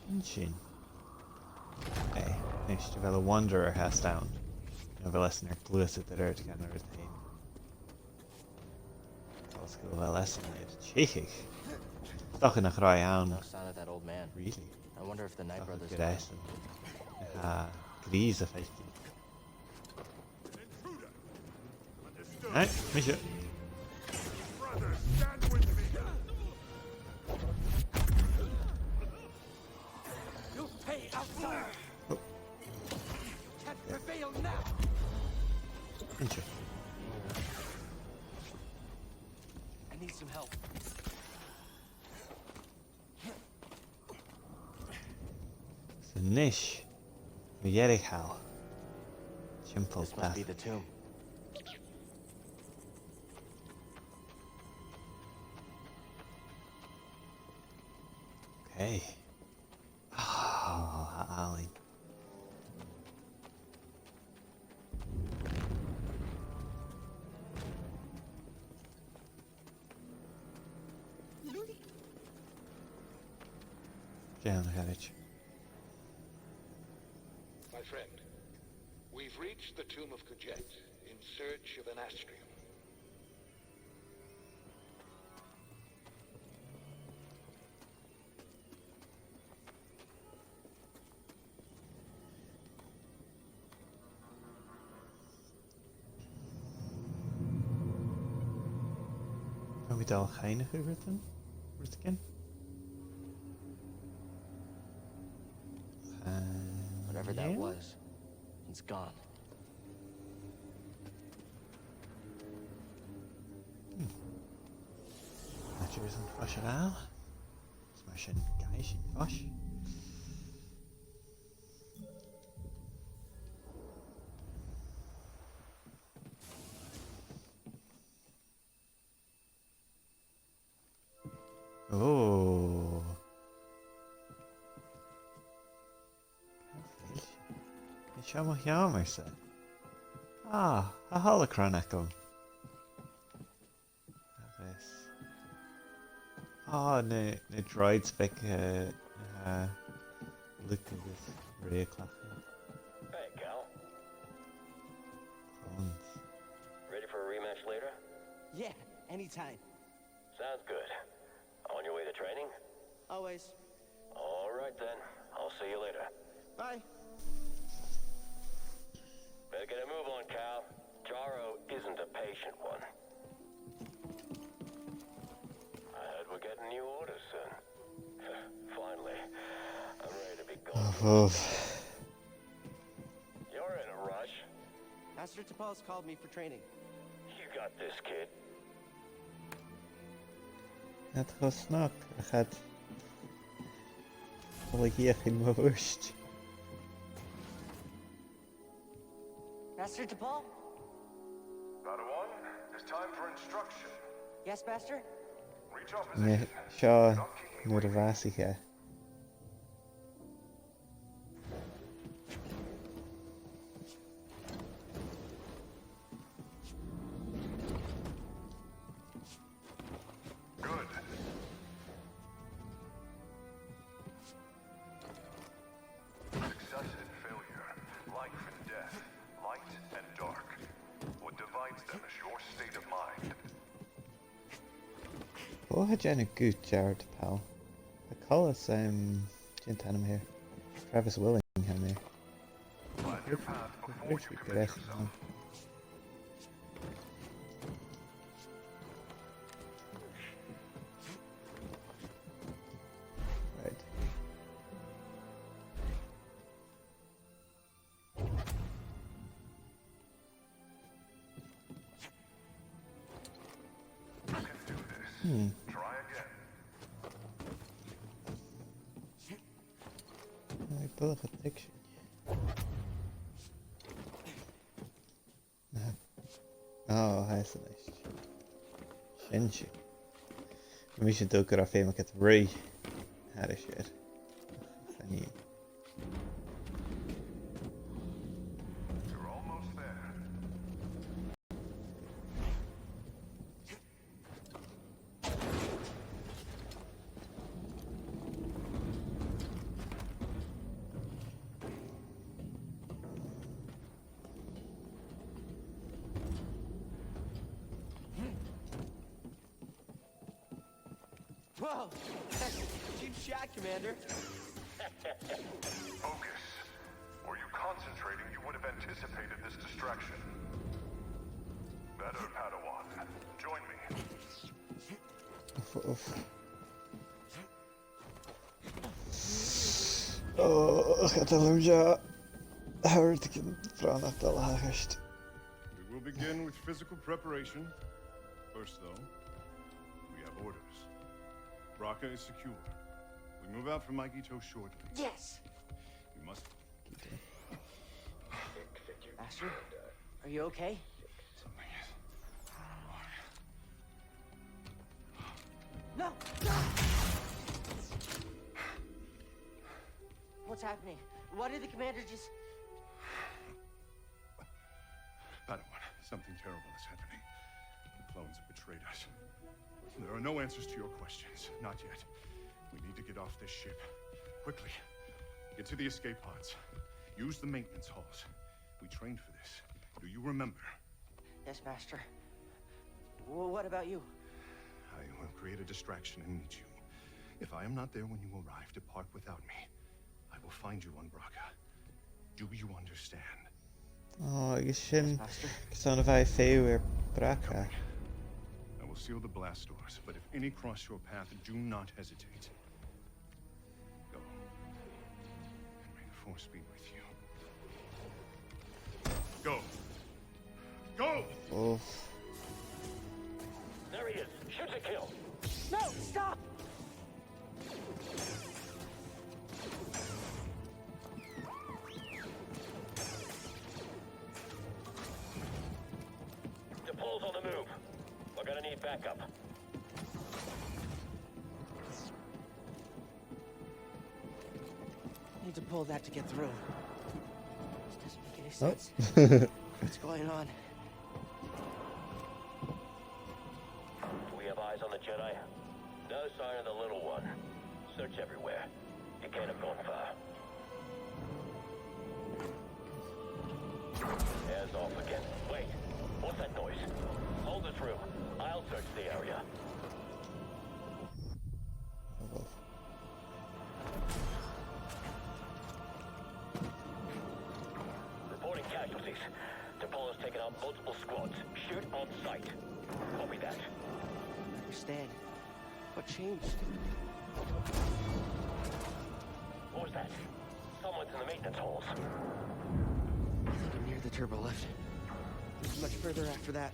An sin. Okay, next, a bheil a Wanderer a-staigh ann? No a bheil esan air gluasad air adhart dhan a' rud fhèin? Is gu bheil esan air teicheadh. 'S dòcha nach robh e ann. No sign of that old man. Really? I wonder if the Knight Brothers gur e esan. Tha grease a' faicinn. Right, mise. You'll pay outside. Oh. You can't prevail now. Mise. I need some help. So a-nis, mu dheireadh thall. Simple. This must be the tomb. Okay. Oh, Alan. Dè tha ann, a charaid? My friend, we've reached the tomb of Kujet in search of an astrium. Are we dol a dh'fhaighneachd rudan? Rudeigin? Whatever that was, it's gone. Hmm. That isn't fresh at all. Is mar sin, guys, gosh. Oh. Is seo mo sheòmar-sa. Ah, a holocron agam. Agus, ah, na, na droids beaga, uh, Luke agus Rey a' cleachdadh. Hey, Cal. Phones. Ready for a rematch later? Yeah, anytime. Sounds good. On your way to training? Always. All right then. I'll see you later. Bye. Better get a move on, Cal. Jaro isn't a patient one. I heard we're getting new orders soon. Finally. I'm ready to be gone. Oh, oh. You're in a rush. Master Tapal's called me for training. You got this, kid. Tha e cho snog, ach tha e a' dol a dh'fheuchainn mo bhùird. Master Tapal? Padawan, it's time for instruction. Yes, Master? Reach our position. Seo nuair a bhàsaich e. Good. Success and failure, life and death, light and dark. What divides them is your state of mind. Cò tha a' dèanamh guth, Jared, pal? Tha coltas, um, dè an t-ainm a th' air? Travis Willingham air. Plan your path before you commit yourself. Right. Hmm. Aidh, buileach a' tuigsinn. Aha. Oh, tha e san fheist. Sin sin. Bha mise an dùil gun robh feum agad ruith thairis air. Chan eil. You're almost there. Whoa! Cheap shot, Commander. Focus. Were you concentrating, you would have anticipated this distraction. Better, Padawan. Join me. Uff, uff. Oh, cha toil leam seo. Tha e gu math brèagha a' dol a-steach. We will begin with physical preparation. First, though, we have orders. Bracca is secure. We move out from Maigito shortly. Yes. You must. Master, are you okay? Something is wrong. No! No! What's happening? What did the commander just... Padawan, something terrible is happening. The clones have betrayed us. There are no answers to your questions. Not yet. We need to get off this ship. Quickly. Get to the escape pods. Use the maintenance halls. We trained for this. Do you remember? Yes, Master. W- what about you? I will create a distraction and meet you. If I am not there when you arrive, depart without me. I will find you on Bracca. Do you understand? Oh, agus sin, Yes, Master. Gus am bi feum air Bracca. I will seal the blast doors, but if any cross your path, do not hesitate. Go. And may the force be with you. Go. Go! Oh. There he is. Shoot to kill. No, stop! Depul's on the move. We're gonna need backup. Need to pull that to get through. This doesn't make any sense. What's going on? Do we have eyes on the Jedi? No sign of the little one. Search everywhere. He can't have gone far. Air's off again. Wait, what's that noise? Hold this room. I'll search the area. Reporting casualties. Depul's taken out multiple squads. Shoot on sight. Copy that. Understand. What changed? What was that? Someone's in the maintenance halls. I think I'm near the turbo lift. Not much further after that.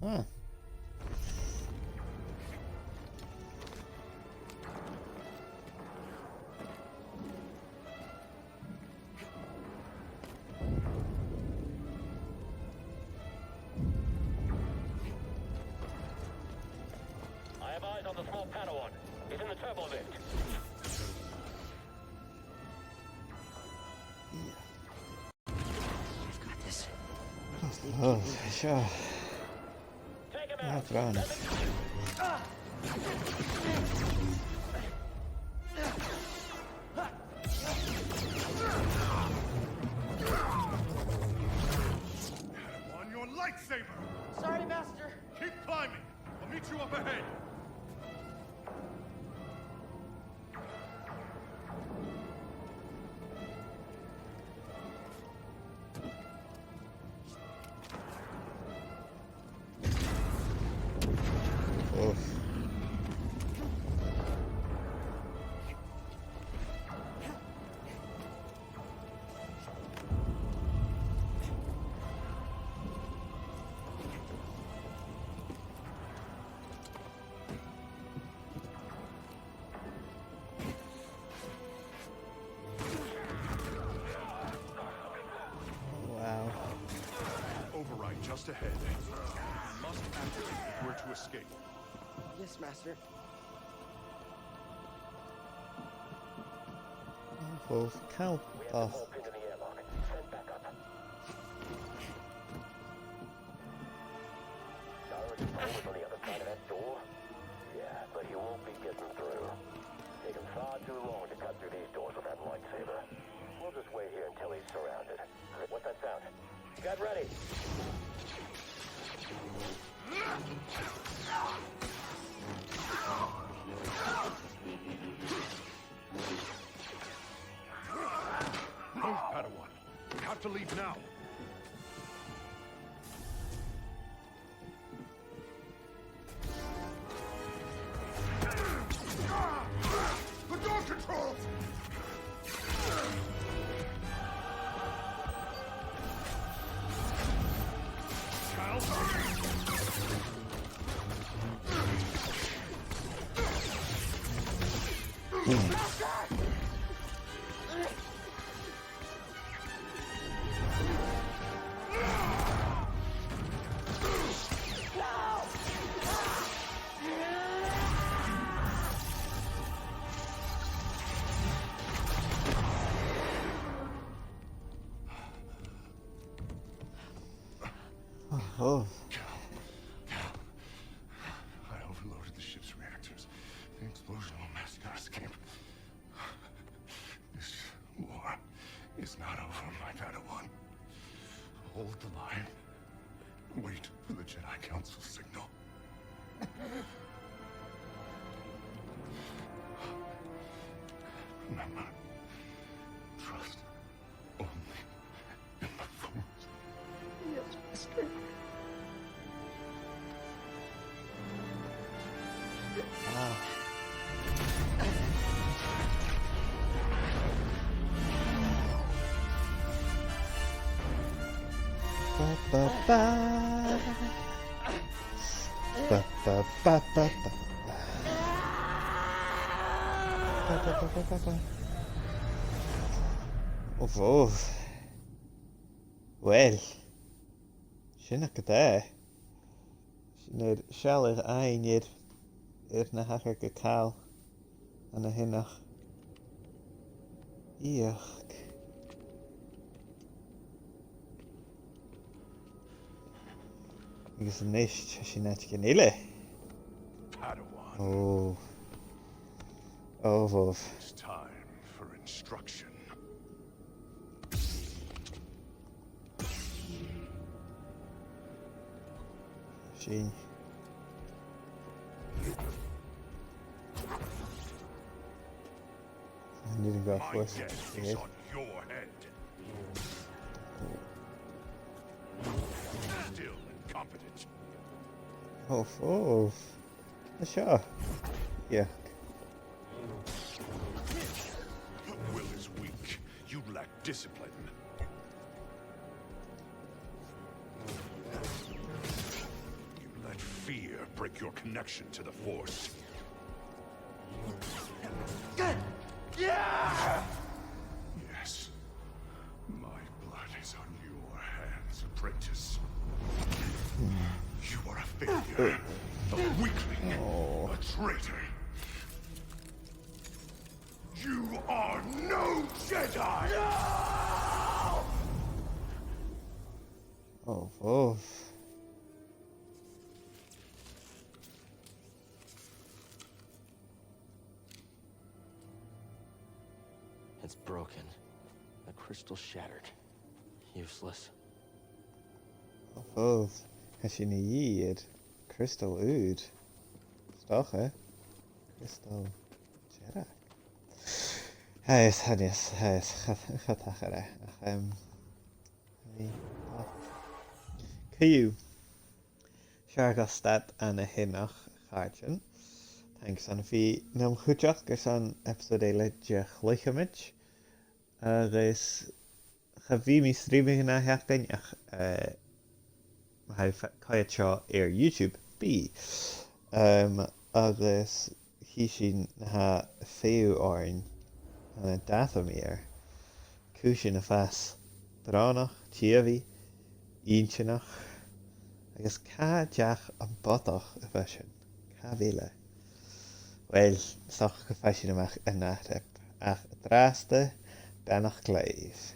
Ah. I have eyes on the small Padawan. He's in the turbo lift. Oh, sure. Take him out. That's right. On your lightsaber. Sorry, Master. Keep climbing. I'll meet you up ahead. Oof. Wow. Override just ahead. You must activate if we're to escape. Yes, Master. Oh, cow. We have to off. Warp into the airlock. Send backup. Sorry, on the other side of that door. Be getting through. Taking far too long to cut through these doors without a lightsaber. We'll just wait here until he's surrounded. What's that sound? Get ready! Move, Padawan. We have to leave now. The door controls! Child. Oh. I overloaded the ship's reactors. The explosion will mask our escape. This war is not over, my Padawan. Hold the line. Wait for the Jedi Council signal. Remember, trust only in the Force. Yes, Master. Ah. Ba, ba, ba. Ba, ba, ba, ba, ba. Ba, ba, ba, ba, ba, ba. Uf, uf. Uill. Sin agad e. Sin air sealladh fhaighinn air, air na thachair gu càil an-sineach. Iochd. Agus a-nis, tha sinn aig an àite eile. Padawan. Oh. Oh, oh. It's time for instruction. Sin. An dèidh gu My fhuair death is on your head. Still incompetent. Oh, oh. Seo. Yeah. Your will is weak. You lack discipline. You let fear break your connection to the Force. Yes. My blood is on your hands, apprentice. You are a failure, a weakling, a traitor. You are no Jedi! No! Oh, oh. It's broken. The crystal shattered. Useless. Oh, oh. Tha sinn a dhìth air crystal ùr. 'S dòcha. Crystal Jedi. Tha fhios, tha fhios, tha fhios, cha, cha tachair e. Ach, em, tha mi, ach, co-dhiù. Seo agaibh stad an-sineach, a chàirdean. Thanks an fhìor nam chuideachd airson episode eile de Chluicheamaid. Agus cha bhi mi a' streamadh an ath sheachdain ach, eh, ma tha sibh a' coimhead seo air YouTube, bidh. Em, agus chì sinn na tha feitheamh oirnn ann an dà thìr. Cùisean a' fàs brònach, tìobhaidh, inntinneach, agus càit am bodach a bhios sinn? Càit a bheil e? Uill, 's dòcha gum faigh sinn a-mach an ath thrip, ach an-dràsta, beannachd leibh.